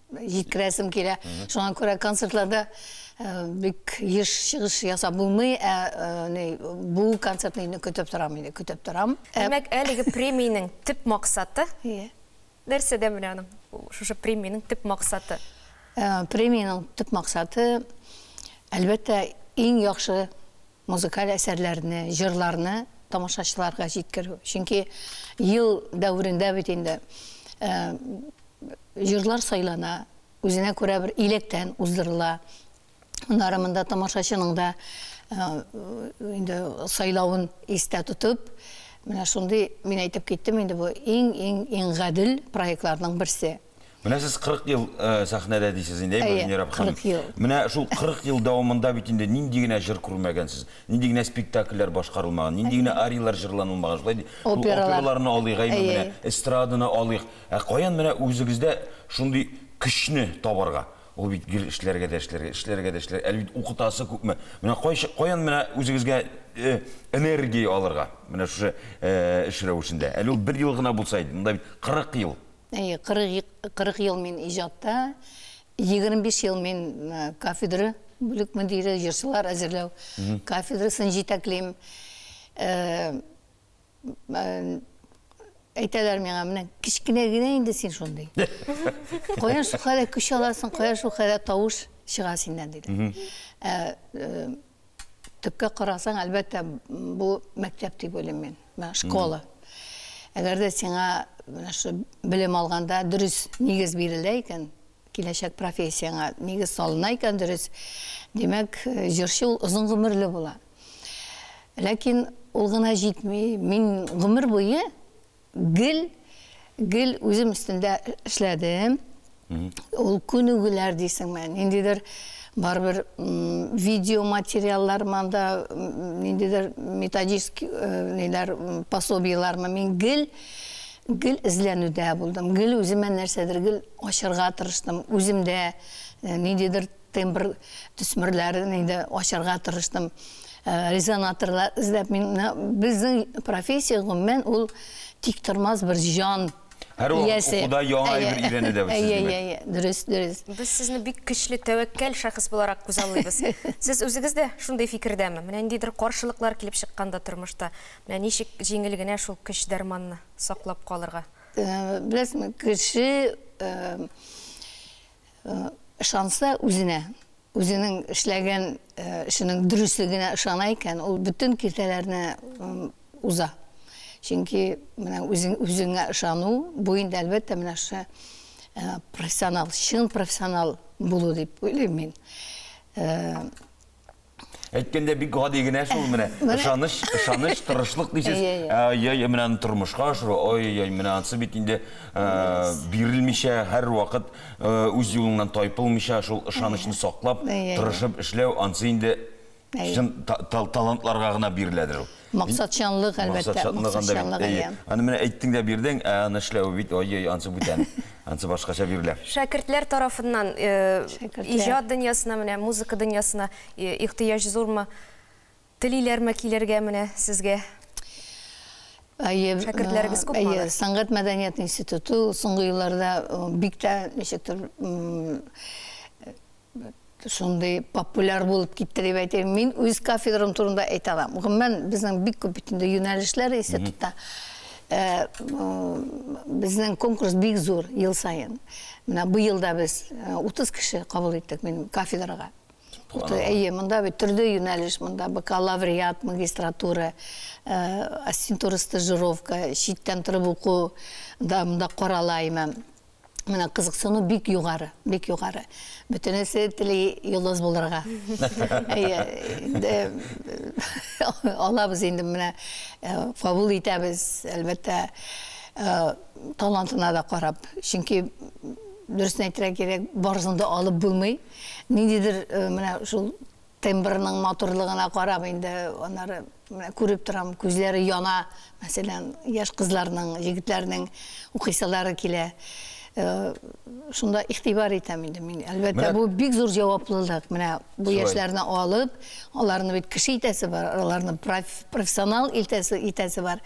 җиткерәсем килә. Шуңа күрә концертларда бик еш чыгыш ясап булмый, ә бу концертны инде көтеп торам инде, көтеп торам. Димәк, әлеге премиянең төп максаты нәрсәдә менә аның? Шушы премиянең төп максаты? Премиянең төп максаты, әлбәттә, иң яхшы музыкаль әсәрләрне, җырларны тамашачыларга җиткерү. Чөнки ел дәверендә бит инде җырлар сайлана, үзенә күрә бер иләктән уздырыла. Аннары монда тамашачының да инде сайлавын истә тотып, менә шундый, мин әйтеп киттем инде, бу иң-иң-иң гадел проектларның берсе. Менә сез 40 ел сәхнәдә дисез инде, әйе, Венера ханым. 40 ел. Менә шул 40 ел дәвамында бит инде нинди генә җыр күрмәгәнсез, нинди генә спектакльләр башкарылмаган, нинди генә арияләр җырланылмаган, шулай ди. Операларны алыйк, әйе, менә эстраданы алыйк. Ә каян менә үзегездә шундый көчне табарга? Ул бит гел эшләргә дә эшләргә, эшләргә дә эшләргә, әле бит укытасы күпме. Менә каян менә үзегезгә энергия алырга? Менә шушы эш рәвешендә. Әле ул бер ел гына булса иде, монда бит 40 ел. Әйе, 40 ел мин иҗатта, 25 ел мин кафедра бүлек мөдире, җырчылар әзерләү кафедрасын җитәклим. Әйтәләр миңа, менә кечкенә генә инде син шундый. Каян шул хәлдә көч аласың, каян шул хәлдә тавыш чыга синнән, диләр. Төпкә карасаң, әлбәттә, бу мәктәп дип уйлыйм мин, школа. Әгәр дә сиңа менә шу белем алганда дөрес нигез бирелә икән, киләчәк профессияңа нигез салына икән дөрес, димәк, җырчы ул озын гомерле була. Ләкин ул гына җитми. Мин гомер буе гел, гел үзем өстендә эшләдем. Ул күнегүләр дисеңме, ниндидер барыбер видео материаллармы анда, ниндидер методический ниләр, пособиелармы, мин гел, гел эзләнүдә булдым. Гел үземә нәрсәдер гел ачарга тырыштым. Үземдә ниндидер тембр төсмерләрен инде ачарга тырыштым. Резонаторлар эзләп мин, безнең профессия гомумән ул тик тормас бер җан. Һәр вакыт укуда яңа әйбер өйрәнә дә бит сез, димәк. Әйе, дөрес, дөрес. Без сезне бик көчле, тәвәккәл шәхес буларак күзаллыйбыз. Сез үзегез дә шундый фикердәме? Менә ниндидер каршылыклар килеп чыкканда тормышта, менә ничек җиңел генә шул көч дәрманны саклап калырга? Беләсезме, кеше ышанса үзенә, үзенең эшләгән эшенең дөреслегенә ышана икән, ул бөтен киртәләрне уза. Чөнки менә үзеңә ышану, бу инде әлбәттә менә шушы Профессионал, чын профессионал булу дип уйлыйм мин. Әйткәндә бик гади генә шул менә. Ышаныч, ышаныч, тырышлык дисез. Ай-яй, менә аны тормышка ашыру, ай-яй, менә ансы бит инде бирелмичә, һәрвакыт үз юлыңнан тайпылмыйча, шул ышанычны саклап, тырышып эшләү, ансы инде чын талантларга гына биреләдер ул. Максатчанлык, әлбәттә, максатчанлык, әйе. Аны менә әйттең дә бирдең, ә аны эшләве бит, ай-яй, ансы бүтән, ансы башкача бирелә. Шәкертләр тарафыннан иҗат дөньясына, менә музыка дөньясына ихтыяҗ зурмы? Телиләрме килергә менә сезгә? Әйе, Шәкертләрегез күпме әйе, алар? Сәнгать мәдәният институты соңгы елларда бик тә ничектер шундый популяр булып китте дип әйтәм. Мин үз кафедрам турында әйтә алам. Гомумән, безнең бик күп бит инде юнәлешләр институтта. Безнең конкурс бик зур ел саен. Менә быел да без 30 кеше кабул иттек минем кафедрага. Әйе, монда бит төрле юнәлеш, монда бакалавриат, магистратура, ассистентура, стажировка, читтән торып уку да монда карала имә. Менә кызыксыну бик югары, бик югары. Бөтенесе тели йолдыз булырга. Әйе, инде алабыз инде менә кабул итәбез, әлбәттә, талантына да карап. Чөнки дөресен әйтергә кирәк, барысын да алып булмый. Ниндидер менә шул тембрның матурлыгына карап инде аннары менә күреп торам, күзләре яна, мәсәлән, яшь кызларның, егетләрнең укыйсылары килә. Шунда игътибар итәм инде мин. Әлбәттә, бу бик зур җаваплылык. Менә бу яшьләрне алып, аларны бит кеше итәсе бар, аларны профессионал итәсе бар.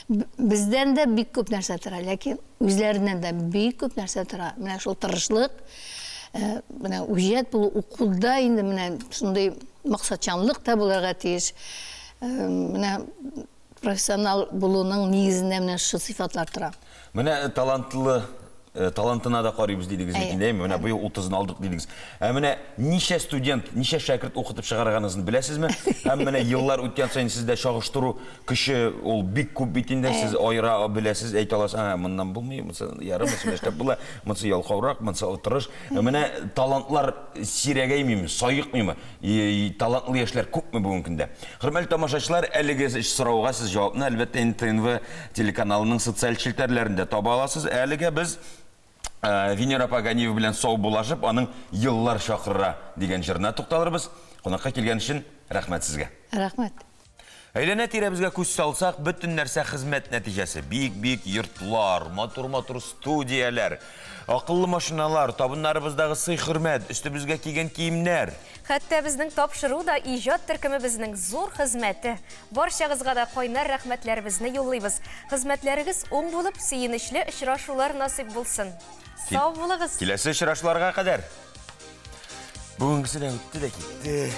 Бездән дә бик күп нәрсә тора, ләкин үзләреннән дә бик күп нәрсә тора. Менә шул тырышлык, менә үҗәт булу, укуда инде менә шундый максатчанлык та булырга тиеш. Менә профессионал булуның нигезендә менә шушы сыйфатлар тора. Менә талантлы, талантына да карыйбыз дидегез бит инде, әйме? Менә быел 30-ын алдык дидегез. Ә менә ничә студент, ничә шәкерт укытып чыгарганыгызны беләсезме? Һәм менә еллар үткән саен сездә чагыштыру көче ул бик күп бит инде, сез аера беләсез, әйтә аласыз, ага, моннан булмый, монысы ярым, монысы эшләп була, монысы ялкаурак, монысы тырыш. Менә талантлар сирәгәймиме, саекмыймы? Талантлы яшьләр күпме бүгенге көндә? Хөрмәтле тамашачылар, әлеге сорауга сез җавапны әлбәттә НТНВ телеканалының социаль челтәрләрендә таба аласыз. Әлегә без Венера апа Ганиева белән саубуллашып, аның Еллар чакыра дигән җырына тукталырбыз. Кунакка килгән өчен рәхмәт сезгә. Рәхмәт. Әйләнә тирәбезгә күз салсак, бөтен нәрсә хезмәт нәтиҗәсе. Биек-биек йортлар, матур-матур студияләр, акыллы машиналар, табыннарыбыздагы сый-хөрмәт, өстебезгә кигән киемнәр. Хәтта безнең тапшыру да иҗат төркемебезнең зур хезмәте. Барчагызга да кайнар рәхмәтләребезне юллыйбыз. Хезмәтләрегез уң булып, сөенечле очрашулар насыйп булсын. Сау булыгыз. Киләсе очрашуларга кадәр. Бүгенгесе дә үтте дә китте.